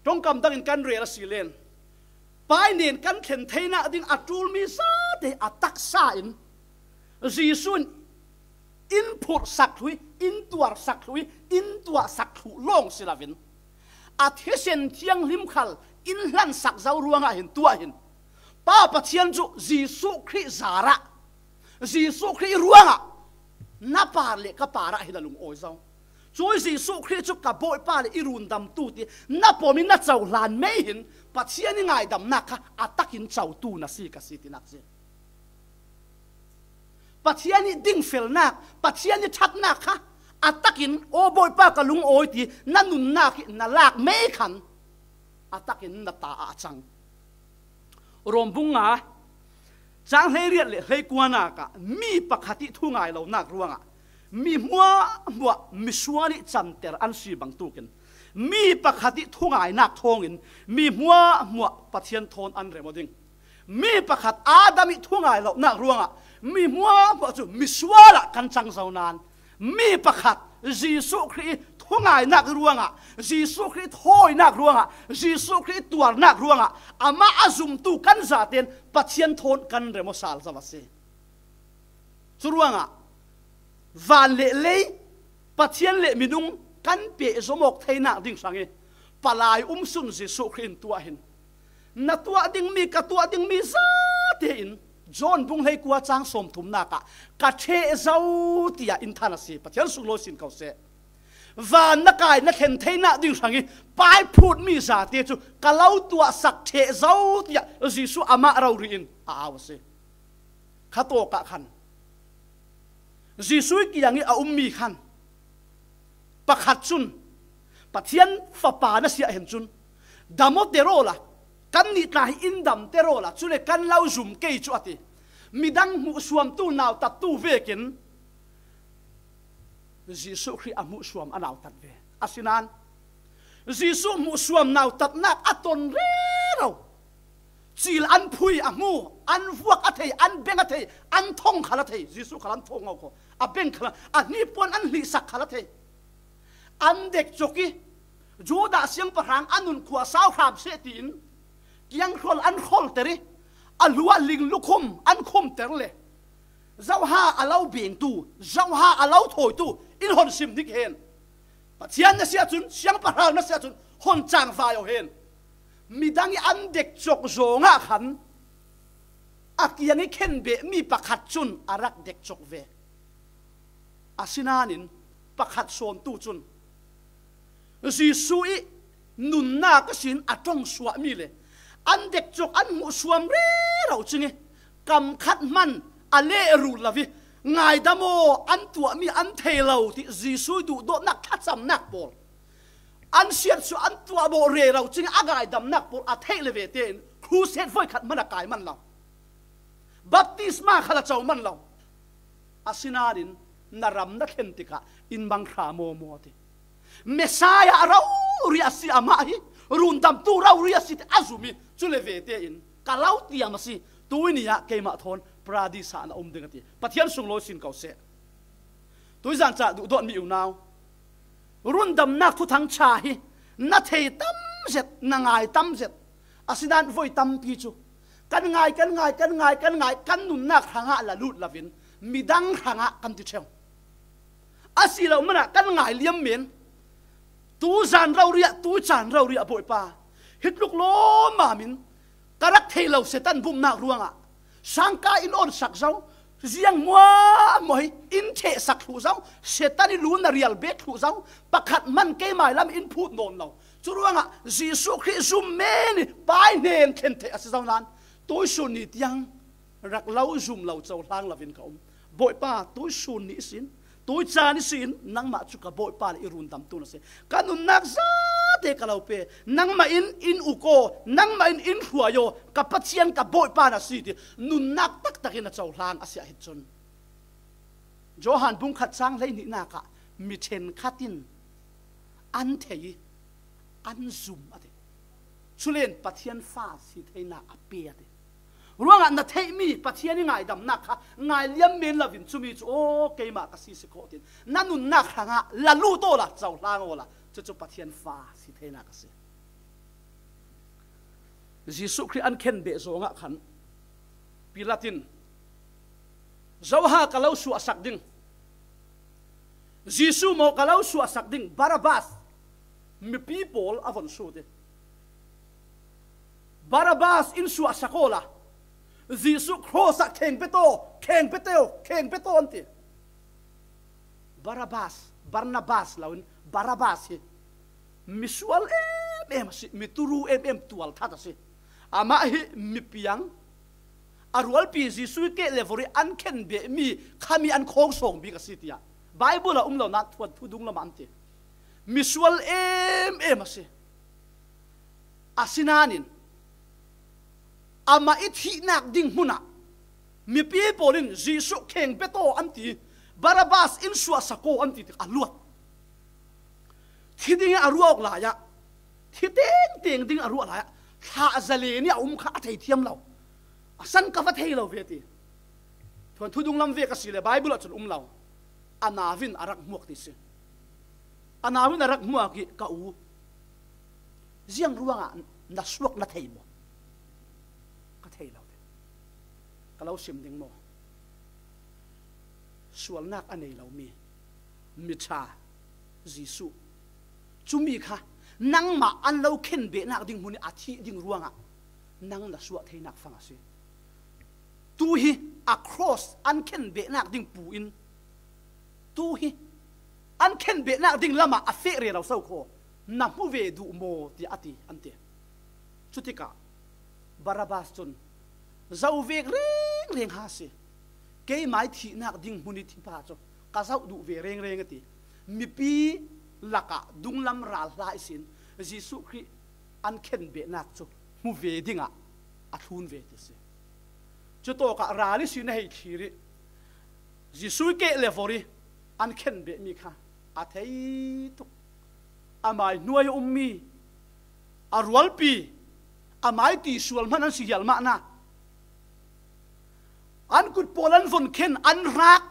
ṭongkam dangin kan rel a si len, Pa ih nen kan thlen theinak ding a ṭulmi zate a taksa in Jesuh in in phurhsak thluh ih, in tuarsak thluh ih, in tuahsak thluh lawng si loin a thisen thianghlim khal in hlansak zo ruangah hin tuah hin Pa Pathian cu Jesuh Khrih zarah, Jesuh Khrih ruangah na par le ka parah hin a lungawi zo. Cui Jesuh Khrih cu ka Bawipa le i rundamtu ti na pom ih na cohlan mei hin Pathian ih ngaidamnak kha a takin cotu na si ka si tinak si. Pathian ih dingfelnak, Pathian ih ṭhatnak kha a takin, aw Bawipa, ka lungawi ti na nunnak ih na lak mei khan a takin na ta ah a cang. Rom bung nga, cang hleiriat le hleikuanak ah mi pakhat ih thungai lonak ruangah mi hmuahhmuah misual ih canter an si bangtukin mi pakhat ih thungainak thawngin mi hmuahhmuah Pathian thawn an rem aw ding. Mi pakhat Adam ih thungai lonak ruangah mi hmuahhmuah cu misual ah kan cang zo nain, mi pakhat Jesuh Khrih ih thungainak ruangah, Jesuh Khrih ih thawinak ruangah, Jesuh Khrih ih tuarnak ruangah amah a zumtu kan zaten Pathian thawn kan rem aw sal zo a si. Curuangah van le lei, Pathian le minung kan pehzom awk theinak ding hrang ih palai umsun Jesuh Khrih in tuah hin, na tuah dingmi, ka tuah dingmi zate in John bung hleikua cang sawmthumnak ah ka ṭheh zo tiah in than a si. Pathian sunglawi sin ko seh. Van na kai na thlen theinak ding hrang ih Pa ih phutmi zate cu ka lo tuahsak ṭheh zo tiah Jesuh amah rori in a au a si. Khatawkah khan Jesuh ih kiang ih a ummi khan pakhat cun, Pathian Fapa na si ah hin cun, dam aw ter awla, kannih tla hi in damter awla, cule kan lo zum kei cu a ti. Midang hmuhsuamtu nautattu vekin Jesuh Khrih a hmuhsuam a nautat ve. Asinain Jesuh hmuhsuam nautatnak a ton rero. Cil an phui a hmu, an vuak a thei, an beng a thei, an thong khal a thei, Jesuh khal an thong ngau kho, a beng khal a, a hnipuan an hlihsak khal a thei. An dekcok ih Judah siangpahrang a nun khua sau hram seh tiin kianghrol an kholter ih a hluah ling lukhum an khumter le, zoha a lo bengtu, zoha a lo thawitu in hon sim hnik hen. Pathian na si ahcun, siangpahrang na si ahcun hon cangvai aw hen. Midang ih an dekcok zawngah khan a kiang ih khenbehmi pakhat cun a rak dekcok ve. Asinain pakhat sawntu cun Jesuh ih nunnak ihsin a ṭongsuahmi le an dekcok an hmuhsuam rero cing ih kam khat hman a lehrul lo ih ngaidam aw, an tuahmi an thei lo ti Jesuh ih duhdawtnak thlacamnak pawl, an siatsuah an tuahbawh rero cing ih a ngaidamnak pawl a theih le vete in crusade voikhat hman a kai man lo. Baptisma khal a co man lo. Asinain na ram na thlen tikah in mang hra mawmaw ti. Messiah rori a si amah hi, rundamtu rori a si ti a zum ih cule vete in ka lo tiam a si. Tui ni ah keimah thawn Paradis ah na um ding a ti. Pathian sunglawi sin ko seh. Tuizan ca duhdawtmi unau, rundamnak thuthang ṭha hi na thei tam zet, na ngai tam zet. Asinain voi tampi cu kan ngai, kan ngai, kan ngai, kan ngai, kan nunnak hrangah la lut loin midang hrangah kan ti ṭheu. A si lo manah kan ngai liam men. Tu zan rori ah, tu caan rori ah, Bawipa, hi tluk lawmmam in ka rak thei lo Satan bumnak ruangah sangka in awnsak zo, Ziang muahmuah hi in thehsak thluh zong, Satan i lu na rial bek thluh zong, pakhat man keimai lam in phut nawn lo. Curuangah Jesuh Khrih zum men i pai hnen thlen theih a si zo nan, tuisun ni tiang rak lo zum lo cohlang lovin ka um. Bawipa, tuisun ni sin, tuican ni sin, nangmah cu ka Bawipa le i rundamtu na si. Ka nunnak zate ka lo pe. Nangmah in in uk aw, nangmah in in hruai aw, ka Pathian ka Bawipa na si ti nunnak taktakin a cohlang a si ahih cun, Johan bung khat cang hleihnihnak ah mi ṭhenkhat in an thei i an zum a ti. Culen Pathian fa si theinak a pe a ti. Ruangah na theihmi Pathian i ngaidamnak kha ngai liam men lovin cumi cu, aw, keimah ka si si khawh tin na nunnak hrangah la lut awla cohlang awla cucu Pathian fa si theinak a si. Jesuh Khrih an khenbeh zawngah khan Pilat in, "Zoha ka lo suahsak ding? Jesuh maw ka lo suahsak ding? Barabbas, mipi pawl a von sut i, Barabbas in suahsak awla Jesuh cross ah kheng petaw, kheng petaw, kheng petaw," an ti. Barabbas, Barnabas loin Barabbas hi misual em em a si, mi turu em em tualthat a si. Amah hi mipiang, a rualpi Jesuh i keh le vori an khenbehmi khami an khawngsawng bik a si, tiah Bible a um lo nain thuanthu dunglam ah an ti. Misual em em a si. Asinain amah i thihnak ding hmunah mipi pawl in Jesuh kheng petaw an ti, Barabbas in suahsak aw an ti tik a luat. Thi ding a ruah awk lai ah, thi tengteng ding a ruah lai ah, thlah zalen i a um kha a thei thiam lo. A san ka va thei lo ve ti. Thuanthu dunglam ve ka si le Bible ah cun um lo. A nau in a rak hmuak ti si. A nau in a rak hmuak i, "Ka u, ziang ruangah na suak na thei maw?" Ka thei lo ti. Ka lo sim ding maw? Sualnak a nei lomi miṭha Jesuh, cumi kha nangmah an lo khenbehnak ding hmun i a thih ding ruangah nang na suah theinak fang a si. Tu hi a cross an khenbehnak ding pu in, tu hi an khenbehnak ding lamah a feh rero so khaw, na hmu ve duh maw, tiah a ti, an ti. Cutikah Barabbas cun, "Zo vek rengreng ha si, keimai thihnak ding hmun i thipa cu ka zoh duh ve rengreng," a ti. Mipi lakah dunglam ral hla ihsin Jesuh Khrih an khenbehnak cu hmu ve dingah a thlun ve ti si. Cutawkah ral ihsin a hei thlir i Jesuh i keh le vori an khenbehmi kha a thei tuk. Amai hnuai a ummi a rualpi, amai ti sual hmanh an si hial mahna, an kut pawl an von khen, an rak,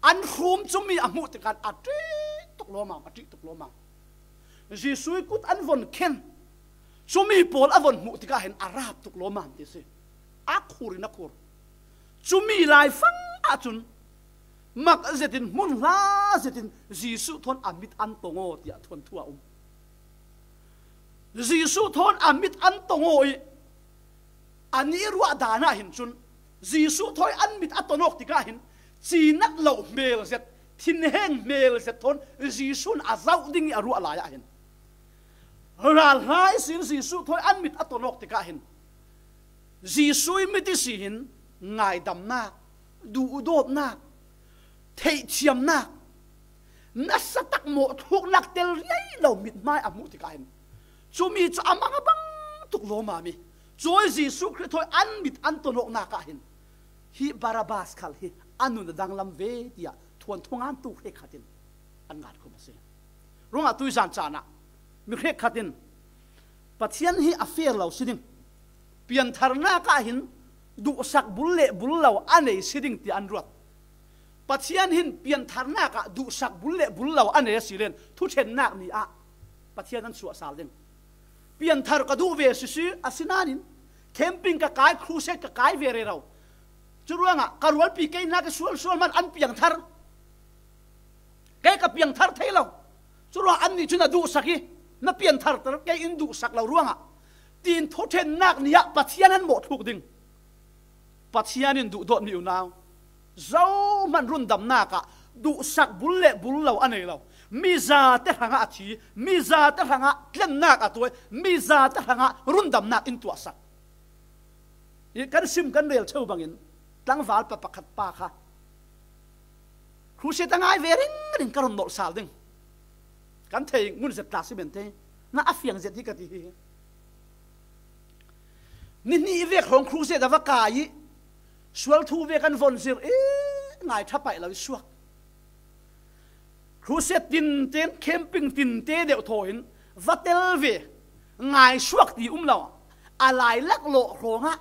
an hrum, cumi a hmuh tikah a ṭih tuk lawmam, a ṭih tuk lawmam. Jesuh i kut an von khen, cumi pawl a von hmuh tikah hin a rap tuk lawmam ti si. A khur in a khur. Cumi laifang ahcun mak zetin, hmun hla zetin Jesuh thawn a mit an tong aw, tiah thuanthu a um. Jesuh thawn a mit an tong aw i, anih ruah dan ah hin cun Jesuh thawi an mit a ton awk tikah hin cinat lo hmel zet, thinheng hmel zet thawn Jesuh in a zoh ding i a ruah lai ah hin, ral hla ihsin Jesuh thawi an mit a ton awk tikah hin Jesuh i mit ihsi hin ngaidamnak, duhdawtnak, theihthiamnak, nasa tak mawhthluknak tel riai lo mithmai a hmuh tikah hin cumi cu a mang a bang tuk lawmam i, cuai Jesuh Khrih thawi an mit an ton awknak ah hin hi Barabbas khal hi a nun a danglam ve, tiah thuanthu ngantu hrekkhat in an ngan khum a si. Ruangah tuizan caan ah mi hrekkhat in Pathian hi a fer lo si ding, piantharnak ah hin duhsak bul le bul lo a nei si ding tiah an ruat. Pathian hin piantharnak ah duhsak bul le bul lo a nei a si len thuṭhennak ni ah Pathian an suahsal ding. Pianthar ka duh ve sisi, asinain camping ka kai, crusade ka kai ve rero. Curuangah ka rualpi keinak i sualsual man an piangthar. Kei ka piangthar thei lo. Curuangah annih cu na duhsak i na piantharter, kei in duhsak lo ruangah, tiin thuṭhennak ni ah Pathian an mawhthluk ding. Pathian in duhdawtmi unau, Zohman rundamnak ah duhsak bul le bul lo a nei lo. Mizate hrangah a thi, mizate hrangah tlennak a tuai, mizate hrangah rundamnak in tuahsak. I kan sim kan rel cheu bangin tlangval pa pakhat pa kha, crusade a ngai ve ringring, ka run nolh sal ding. Kan thei ngun zet tla si men thei. Na a fiang zet hi ka ti hi. Ni hnih vek hrawng crusade a va kai i sual thu vek an von zir i ngai ṭha paih lo i suak. Crusade tinte, camping tinte deuh thaw hin va tel ve, ngai suak ti um lo. A lai lak lawh hrawngah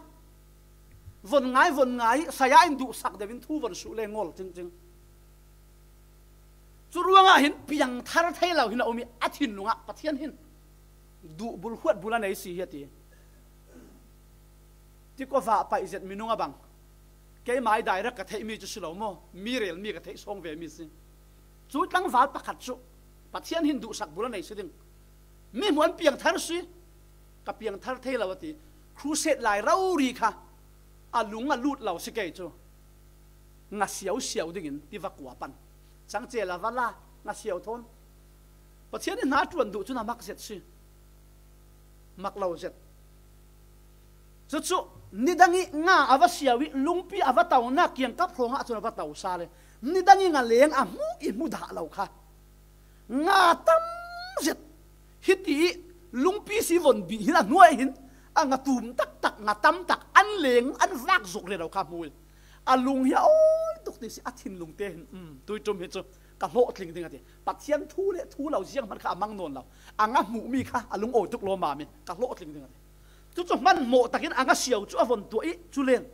von ngai, von ngai, saya in duhsak deuh in thu von suh le ngawl cingcing. Cu ruangah hin piang thar thei lo hin a um i a thinlung ah Pathian hin duh bul huat bul a nei si hi a ti. Ti kua vah paih zet minung a bang. Keimah i direct ka theihmi cu si lo maw? Mi rel mi ka theih sawng ve mi si. Cu tlangval pakhat cu Pathian hin duhsak bul a nei si ding. Mi hmuan piang thar si. Ka piang thar thei lo a ti. Crusade lai rori kha a lung a lut lo si kei cu. Nga siau siau dingin ti va kua pan. Cangcel a va la, nga siau thawn. Pathian in hna ṭuan duh cun a mak zet si. Mak lo zet. Cucu nidang i nga a va siau i lungpi a va tonak kiangkap hrawngah cun a va to sal i nidang i nga leng a hmuh i hmu dah lo kha. Nga tam zet. Hiti i lungpi si von bih hin a hnuai hin a nga tum taktak, nga tam tak, an leng, an vak zuk rero kha hmu i a lung hi a awi tuk ti si, a thinlung te hin, um, tuiṭum hi cu ka hlawhtling ding a ti. Pathian thu le thu lo zianghman kha a mang nawn lo. A nga hmuhmi kha a lung awi tuk lawmmam i ka hlawhtling ding a ti. Cucu hmanhmawh takin a nga siau cu a von tuah i cu len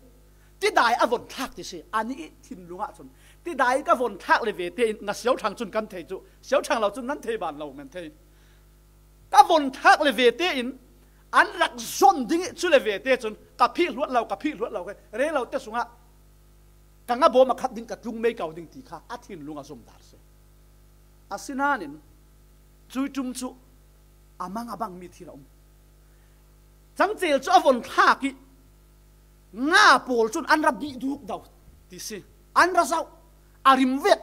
tidai a von thlak ti si. Anih i thinlung ah cun tidai ka von thlak le ve tein nga siau ṭhang cun kan thei cu, siau ṭhang lo cun nan thei ban lo men thei. Ka von thlak le ve tein an rak zon ding i cu le ve te cun ka phih hluat lo, ka phih hluat lo, re lo te sungah ka nga bawm a khat ding, ka tlung mei ko ding ti kha a thinlung a zumh dar si. Asinain cuiṭum cu a mang a bangmi thil a um. Cangcel cu a von thlak i nga pawl cun an ra bih duk do ti si. An ra zoh, a rim vek,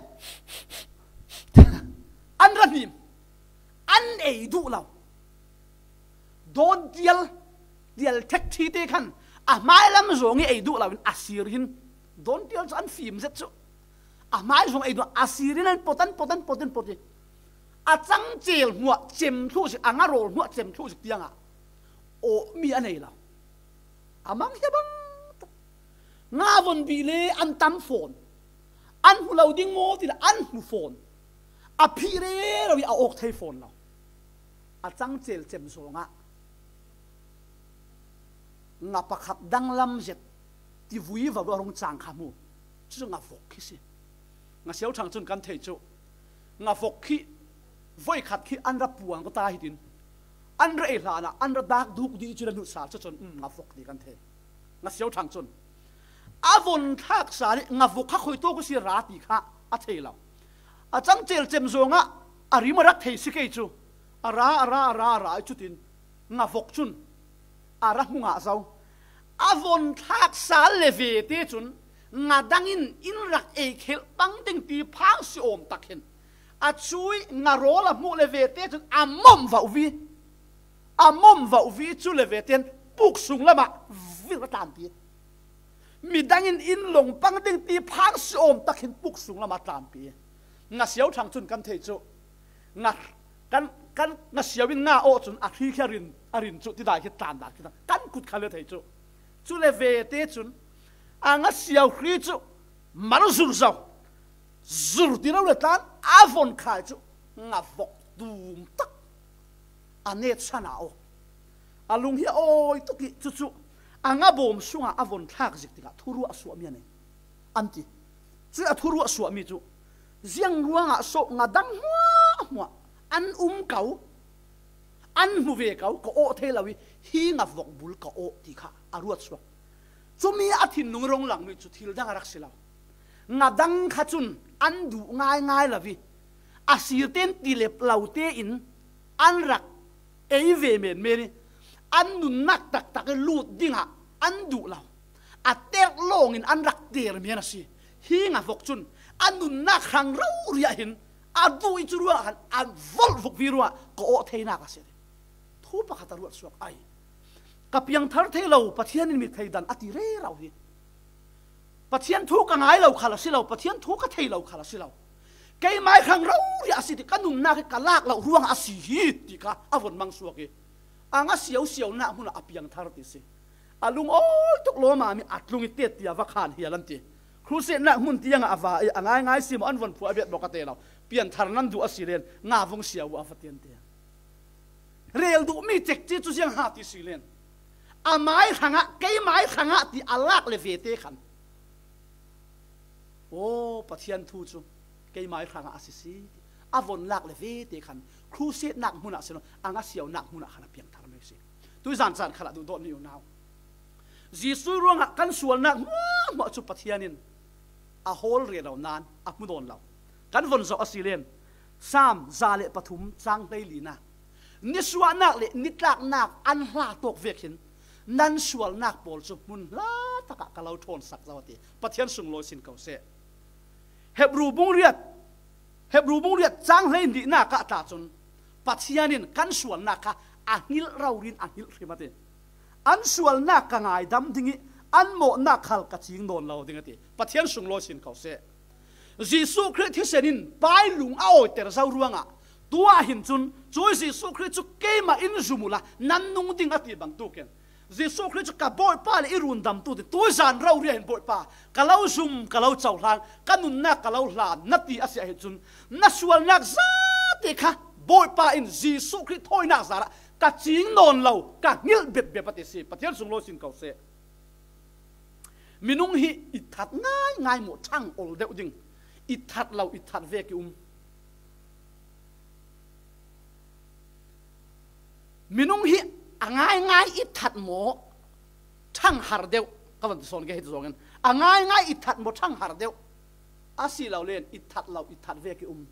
an ra hnim, an ei duh lo. Dawntial, tial thek thi te khan a hmai lam zawng i ei duh lo in a sir hin dawntial cu an fim zet cu. A hmai zawng ei duh, a sir in an pot, an pot, an pot, an pot i a cangcel hmuah cem thluh zik, a nga rawl hmuah cem thluh zik tiangah awh mi a nei lo. A mang hi a bang tuk. Nga von bih le an tam fawn. An hmu lo ding maw ti le an hmu fawn. A phih rero i a awk thei fawn lo. A cangcel cem zawngah nga pakhat danglam zet ti vui va a rung cang kha hmu. Cucu nga vok khi si. Nga siau ṭhang cun kan thei cu nga vok khi voi khat khi an ra puang ko ta hitin an ra ei hlanah an ra dak duk dih cu le nutsal cu cun, um, nga vok ti kan thei. Nga siau ṭhang cun a von thlak sal i nga vok kha khoi tawk u si ra ti kha a thei lo. A cangcel cem zawngah a rim a rak thei si kei cu a ra, a ra, a ra, a ra i cutin nga vok cun a ra hmu ngah zo. A von thlak sal le ve te cun nga dang in in rak ei khelh pang ding ti phang si awm tak hin a cui nga rawl a hmuh le ve te cun a momh vauh vi. A momh vauh vi cu le ve ten puk sung lamah vir a tlanpi. Midang in in lawng pang ding ti phang si awm tak hin puk sung lamah tlanpi. Nga siau ṭhang cun kan thei cu nga, kan, kan nga siau in nga awh cun a hri khi a rin, a rin cu tidai khi tlan dan khi kan kut kha le thei cu. Cu le ve te cun a nga siau hri cu mar zur zo. Zur ti lo le tlan a von khai cu nga vok dum tak a net san a aw. A lung hi a awi tuk i cucu a nga bawm sungah a von thlak zik tikah thuruah a suahmi a nei an ti. Cuih a thuruah suahmi cu ziang ruangah so nga dang hmuahhmuah an um ko, an hmu ve ko, ka awh thei lo i hi nga vok bul ka awh ti kha a ruat suak. Cumi a thinlung rong langmi cu thil dang a rak si lo. Nga dang kha cun an duh ngaingai lo i a sir ten ti lep lo tein an rak ei ve menmen i an nunnak taktak i lut dingah an duh lo. A terh lawngin an rak ter men a si. Hi nga vok cun a nunnak hrang rori ah hin a duh i cu ruah a volh vukvi ruah ka awh theinak a si. Thu pakhat a ruat suak ai. Ka piangthar thei lo, Pathian in mit thei dan a ti rero hi. Pathian thu ka ngai lo khal a si lo, Pathian thu ka thei lo khal a si lo. Keimai hrang rori a si ti ka nunnak hi ka lak lo ruangah a si hi ti kha a von mang suak hi. A nga siau siau nak hmunah a piangthar ti si. A lungawi tuk lawmami a tlung i tet tia va khan hial an ti. Crusade nak hmun tiangah a va i a ngaingai si maw an von phuah a bet bawk a te lo. Pianthar nan duh a si len nga vung siau uh a va tian tiang. Rel duhmi cekci cu ziang ha ti si len. A mai hrangah, kei mai hrangah ti a lak le vete khan. Aw, Pathian thu cu keimai hrangah a si si ti a von lak le vete khan crusade nak hmunah si lo, a nga siau nak hmunah khan a piangthar mai si. Tuizan caan khalah duhdawt ni unau. Jesuh ruangah kan sualnak hmuahhmuah cu Pathian in a hawl rero nain a hmu nawn lo. Kan von zoh a si len Sam za le pathum cang hleilinak, nisuahnak le nitlaknak an hla tawk vek hin nan sualnak pawl cu hmun hla takah ka lo ṭhawnsak zo a ti. Pathian sunglawi sin ko seh. Hebru bung riat, Hebru bung riat cang hleihnihnak ah ta cun Pathian in kan sualnak kha a hngilh rori in a hngilh hrim a ti. An sualnak ka ngaidam ding i an mawhnak khal ka cing nawn lo ding a ti. Pathian sunglawi sin ko seh. Jesuh Khrih thisen in pailung a awiter zo ruangah tuah hin cun cuih Jesuh Khrih cu keimah in zum uhla nan nung ding a ti bangtukin Jesuh Khrih cu ka Bawipa le i rundamtu ti tuizan rori ah hin Bawipa ka lo zum, ka lo cohlang, ka nunnak ka lo hlan na ti a si ahih cun na sualnak zate kha Bawipa in Jesuh Khrih thawinak zarah ka cing nawn lo, ka hngilh bepbep a ti si. Pathian sunglawi sin ko seh. Minung hi i that ngaingai maw ṭhang ol deuh ding, i that lo i that vek i um. Minung hi a ngaingai i that maw ṭhang har deuh, ka van ti sawn ke hi ti zawngin a ngaingai i that maw ṭhang har deuh, a si lo len i that lo i that vek i um.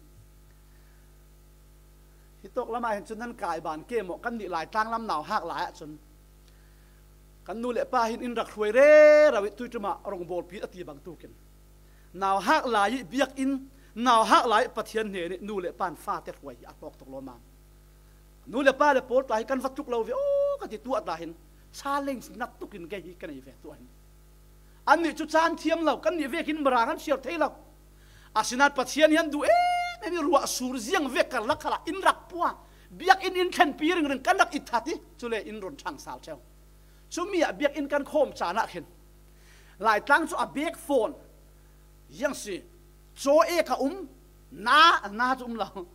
Hi tawk lamah hin cun nan kai ban ke maw, kan nih Laitlang lam nauhak lai ah cun kan nu le pa hin in rak hruai rero i tuiṭum ah rongbawlpi a ti bangtukin nauhak lai i biakinn, nauhak lai i Pathian hnen i nu le pa in fate hruai hi a hlawk tuk lawmam. Nu le pa le pawl tla hi kan va tluk lo ve aw ka ti tuah tla hin challenge nat tukin ke hi ka nei ve tuah hin. Annih cu caan thiam lo, kannih vekin Mirang an siar thei lo. Asinain Pathian hi an duh em em i ruah sur ziang vek karlak khalah in rak pua. Biakinn in thlenpi ringring kan rak i that i cule in run ṭhang sal ṭheu. Cumi ah biakinn kan khawm caan ah khin Laitlang cu a bek fawn ziang si. Caw ek a um, na, na cu um lo.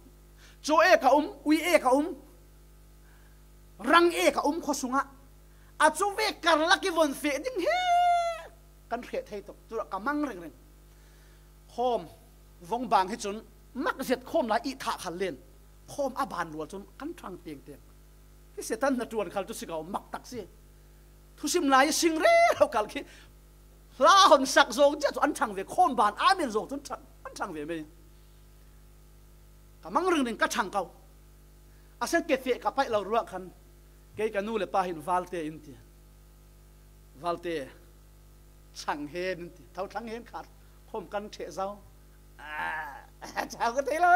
Caw ek a um, ui ek a um, rang ek a um khua sungah. A cu ve karlak i von feh ding hi kan hreh thei tuk. Cu ka mang ringring. Khawm vong bang hi cun mak zet khawm lai i thah khal len. Khawm a ban rual cun kan ṭhang tiangtiang. Hi Satan na ṭuan khal cu si ko mak tak si. Thusim lai i sing rero kal khi hla hon sak zawng cia cu an ṭhang ve, khawm ban a men zawng cun ṭhang, an ṭhang ve mei. Ka mang ringring ka ṭhang ko. A sen ke feh ka paih lo ruah khan kei ka nu le pa hin Valte in ti. Valte, chang hen in ti. Tho thlang hen khat khawm kan ṭheh zo. Ah, chau ka thei lo.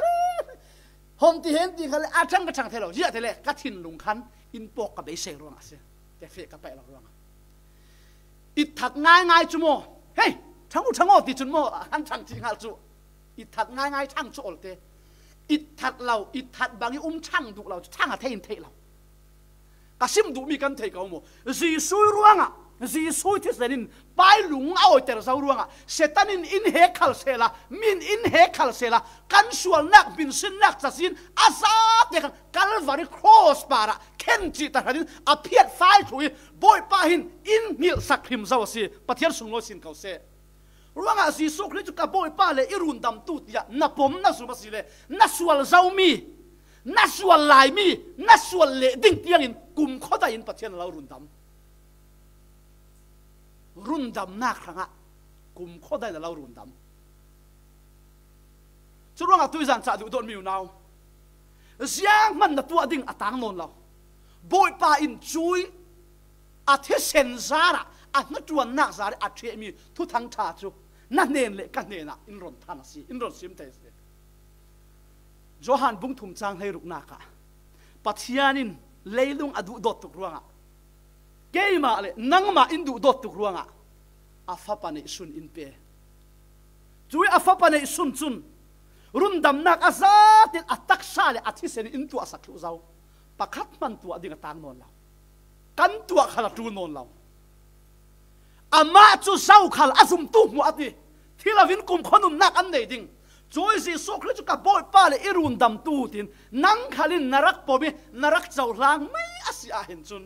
Hom ti hen ti kha le a ṭhang ka ṭhang thei lo. Ziah te le ka thinlung khan in pawk ka beisei ruangah a si. Ke feh ka paih lo ruangah. I that ngaingai cu maw? Hei, ṭhang u ṭhang aw ti cun maw an ṭhang ti ngal cu. I that ngaingai ṭhang cu olte. I that lo, i that bang i um ṭhang duh lo cu ṭhang a thei in theih lo. Ka sim duhmi kan thei ko maw? Jesuh ruangah, Jesuh thisen in pailung a awiter zo ruangah Satan in in he khal sehla, min in he khal sehla, kan sualnak, minsinnak cazin a zate khan Kalvari cross parah khen cih tahranin a phiat fai thlu hi Bawipa hin in hngilhsak hrim zo a si. Pathian sunglawi sin ko seh. Ruangah Jesuh Khrih cu ka Bawipa le i rundamtu tiah na pom na zum a si le na sual zomi, na sual laimi, na sual leh ding tiangin kumkhuadai in Pathian a lo rundam. Rundamnak hrangah kumkhuadai in a lo rundam. Curuangah tuizan cah duhdawtmi unau, zianghman na tuah ding a tang nawn lo. Bawipa in cui a thisen zarah, a hnaṭuannak zarah a ṭhehmi thuthang ṭha cu na hnen le ka hnenah in ron than a si, in ron sim thei a si. Johan bung thum chang hleiruknakah Pathian in leilung a duhdawt tuk ruangah, keimah le nangmah in duhdawt tuk ruangah a Fapa neihsun in pe. Cui a Fapa neihsun cun rundamnak a zatin a taksa le a thisen in tuahsak thluh zo. Pakhat hman tuah ding a tang nawn lo. Kan tuah khal a ṭul nawn lo. Amah cu zokhal a zumtu hmuah a ti. Thi loin kumkhua nunnak an nei ding. Cui Jesuh Khrih cu ka Bawipa le i rundamtu tiin nang khal in na rak pom i na rak cohlang mai a si ahhin cun,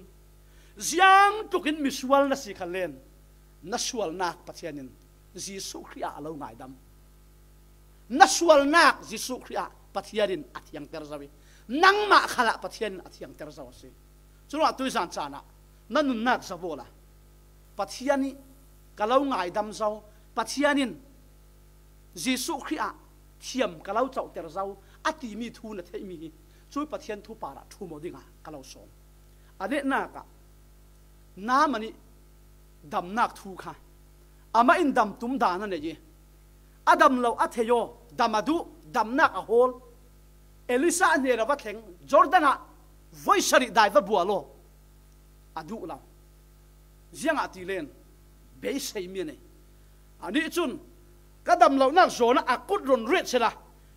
ziangtlukin misual na si khal len na sualnak Pathian in Jesuh Khrih ah a lo ngaidam. Na sualnak Jesuh Khrih ah Pathian in a thiangter zo i nangmah khalah Pathian in a thiangter zo a si. Curuangah tuizan caan ah na nunnak zo awla Pathian ih ka lo ngaidam zo, Pathian in Jesuh Khrih ah thiam ka lo cohter zo a timi thu na theihmi hi cui Pathian thu parah ṭhum aw dingah ka lo sawn. A nehnak ah Naaman ih damnak thu kha amah in dam tum dan a nei i a dam lo a thei aw, dam a duh, damnak a hawl. Elisha hnen a va thleng, Jordan ah voi sarih dai va bual aw. A duh lo. Ziangahtile beiseimi a nei. Anih cun ka dam lonak zawn ah a kut ron ret sehla,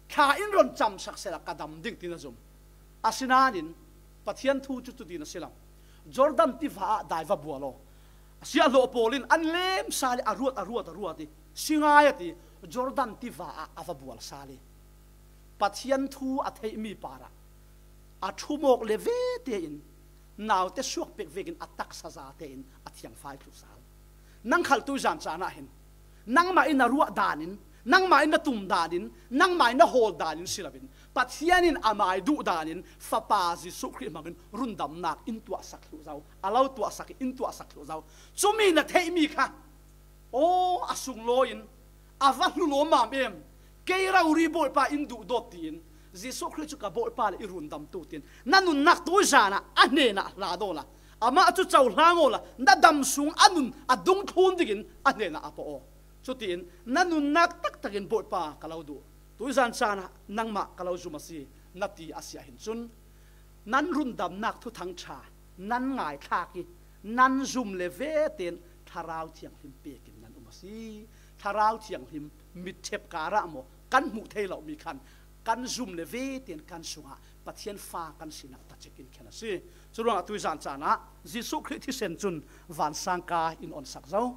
thla in ron camsak sehla ka dam ding tiin a zum. Asinain Pathian thu cu cutin a si lo. Jordan tiva ah dai va bual aw. A siahhlawh pawl in an lem sal i a ruat, a ruat, a ruat i si ngai a ti. Jordan tiva ah a va bual sal i Pathian thu a theihmi parah a ṭhum awk le ve tein naute suak pek vekin a taksa za tein a thiangfai thluh sal. Nang khal tuizan caan ah hin nangmah in na ruah danin, nangmah in na tum danin, nangmah in na hawl danin si loin Pathian in amai duh danin Fapa Jesuh Khrih hmangin rundamnak in tuahsak thluh zo, a lo tuahsak in tuahsak thluh zo. Cumi na theihmi kha aw, a sunglawi in a va hlu lawmmam em. Kei rori Bawipa in duhdawt tiin Jesuh Khrih cu ka Bawipa le i rundamtu tiin na nunnak tuizan ah a hnenah hla awla, amah cu cohlang awla, na dam sung a nun a dungthlun dingin a hnenah a pawh aw. Cutiin na nunnak taktakin Bawipa ka lo duh, tuizan caan ah nangmah ka lo zum a si, na ti a si ahhin cun, nan rundamnak thuthang ṭha nan ngaithlak i nan zum le ve tein Thlarau Thianghlim pekin nan um a si. Thlarau Thianghlim mitṭhep karah maw kan hmuh thei lomi khan kan zum le ve tein kan sungah Pathian fa kan sinak tacik in khen a si. Curuangah tuizan caan ah Jesuh Khrih thisen cun vansangka in onsak zo.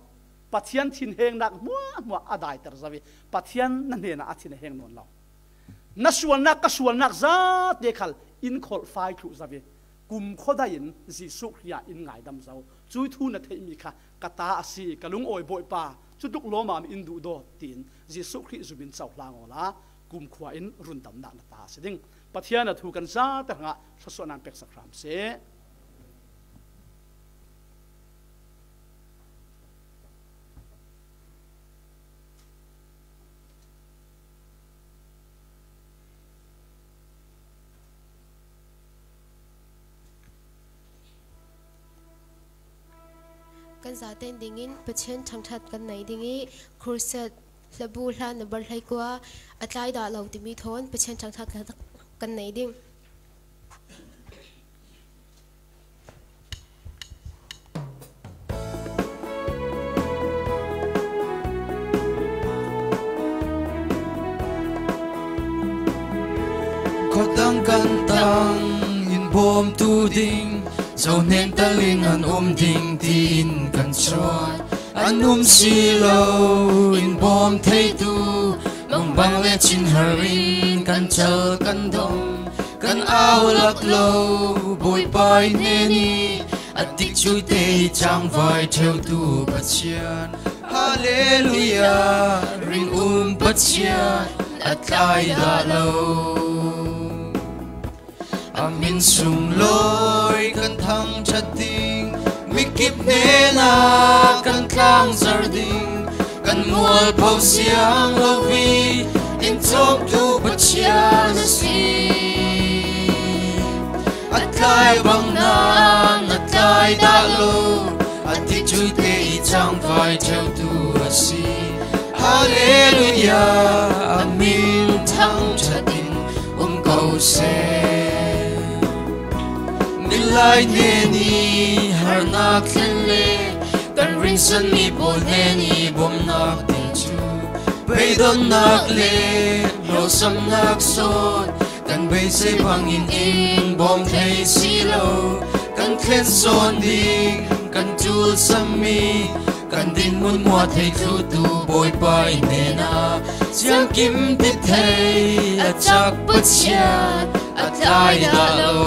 Pathian thinhengnak hmuahhmuah a daiter zo i Pathian na hnenah a thin a heng nawn lo. Na sualnak, ka sualnak zate khal in kholhfai thluh zo i kumkhua dai in Jesuh Khrih ah in ngaidam zo. Cui thu na theihmi kha ka ta a si, ka lungawi Bawipa, cu tluk lawmmam in duhdawt tiin Jesuh Khrih zumin cohlang awla kumkhua in rundamnak na ta a si ding. Pathian a thu kan zate hrangah thluasuahnak peksak hram seh. Kan zaten dingin Pathian thangṭhat kan nei ding i, Khursat hlabu hla number hleikua, a tlai dah lo timi thawn Pathian thangṭhat kan nei ding. Khuadang kan tang in bawmtu ding, zohnen talin an um ding tiin kan chuan. An um si lo in bawm theitu, mangbang le chinhar in kan ṭal kan dong. Kan au lak lo Bawipa i hnen i, a tikcuite i cangvai ṭheutu Pathian. Hallelujah, ringum Pathian a tlai dah lo. A min sunglawi kan thangṭhat ding, mikip hnenah kan tlangzar ding, kan mualpho siang lo i in cawmtu Pathian a si. A tlai bang nan a tlai dah lo, a tikcuite i cangvai ṭheutu a si. Halleluiah, a min thangṭhat in um ko seh. Milai hnen i harnak thlen le kan ringsan mi pawl hnen i bawmnak te cu beidonnak le hlawsamnak sawn kan beisei bangin in bawm thei si lo. Kan thlen sawn ding kan ṭul sammi kan dinhmun muat thei thlutu Bawipa i hnenah ciangkim ti thei a cak Pathian a tlai dah lo.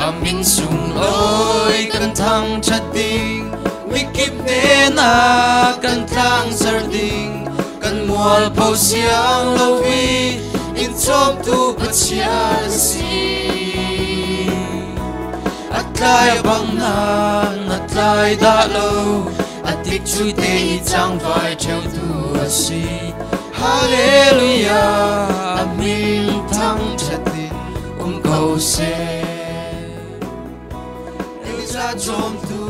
A min sunglawi kan thangṭhat ding, mikip hnenah kan tlangzar ding, kan mualpho siang lo i in cawmtu Pathian a si. A tlai a bang nain a tlai dah lo, a tikcuite i cangvai ṭheutu a si. Halleluiah, a min thangṭhat in um ko seh. Nuihza cawmtu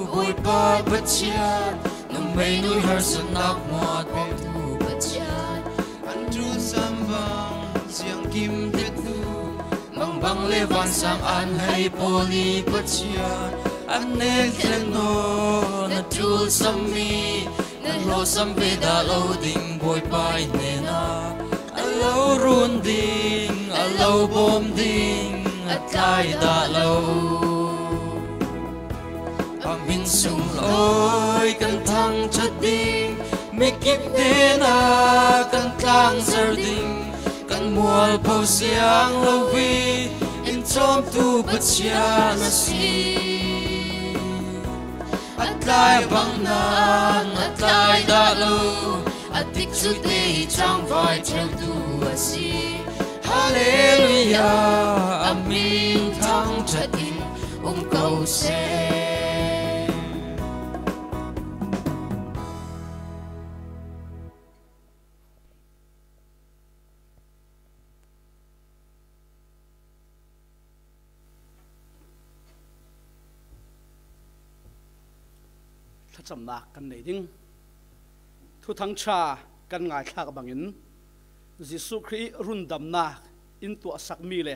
Bawipa Pathian, numeinu i harsatnak muat pektu Pathian, an ṭul sam bang ciangkim petu, mangbang le vansang an hei pawl i Pathian, an nek thlen nawn a ṭul sammi na hlawsam ve dah lo ding Bawipa i hnenah a lo run ding, a lo bawm ding a tlai dah lo. A min sunglawi kan thangṭhat ding, mikip hnenah kan tlangzar ding, kan mualpho siang lo i in cawmtu Pathian a si. A tlai a bang nain a tlai dah lo, a tikcuite i cangvai ṭheutu a si. Halleluiah, a min thangṭhat in um ko seh. Thlacamnak kan nei ding. Thuthang ṭha kan ngaithlak bangin Jesuh Khrih rundamnak in tuahsakmi le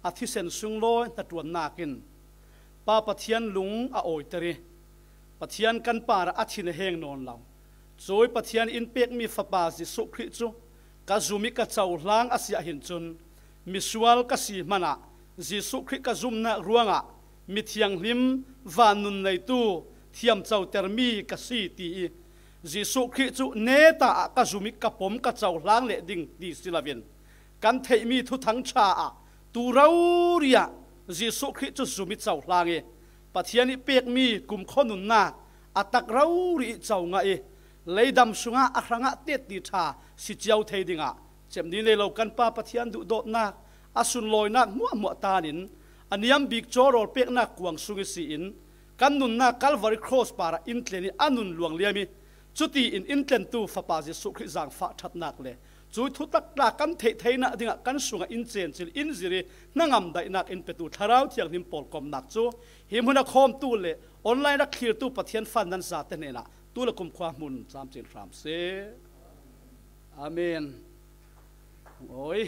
a thisen sunglawi hnaṭuannak in Pa Pathian lung a awiter i Pathian kan parah a thin a heng nawn lo. Cuih Pathian in pekmi Fapa Jesuh Khrih cu ka zum i ka cohlang a si ahhin cun misual ka si hmanah Jesuh Khrih ka zumnak ruangah mithianghlim van nun neitu thiamcotermi ka si, ti i Jesuh Khrih cu neta ah ka zum i ka pom ka cohlang leh ding ti si loin kan theihmi Thuthang ṭha ah tu rori ah Jesuh Khrih cu zum i cohlang i Pathian i pekmi kumkhua nunnak a tak rori i co ngah i leidam sungah a hrangah tetti ṭha si cio thei dingah cemni nei lo kan Pa Pathian duhdawtnak a sunlawinak hmuahhmuah tan in a niam bik caw rawl peknak kuang sung i si in kan nunnak Calvary Cross parah in tlen i a nun luang liam i cuti in in tlentu Fapa Jesuh Khrih zaangfah ṭhatnak le cuih thutak tla kan theih theinak dingah kan sungah in cencil in zir i hnangam daihnak in petu Thlarau Thianghlim pawlkomnak cu hi hmun a khawmtu le online rak thlirtu Pathian fan nan zate hnenah tu le kumkhua hmun camcil hram seh. Amen. Oi.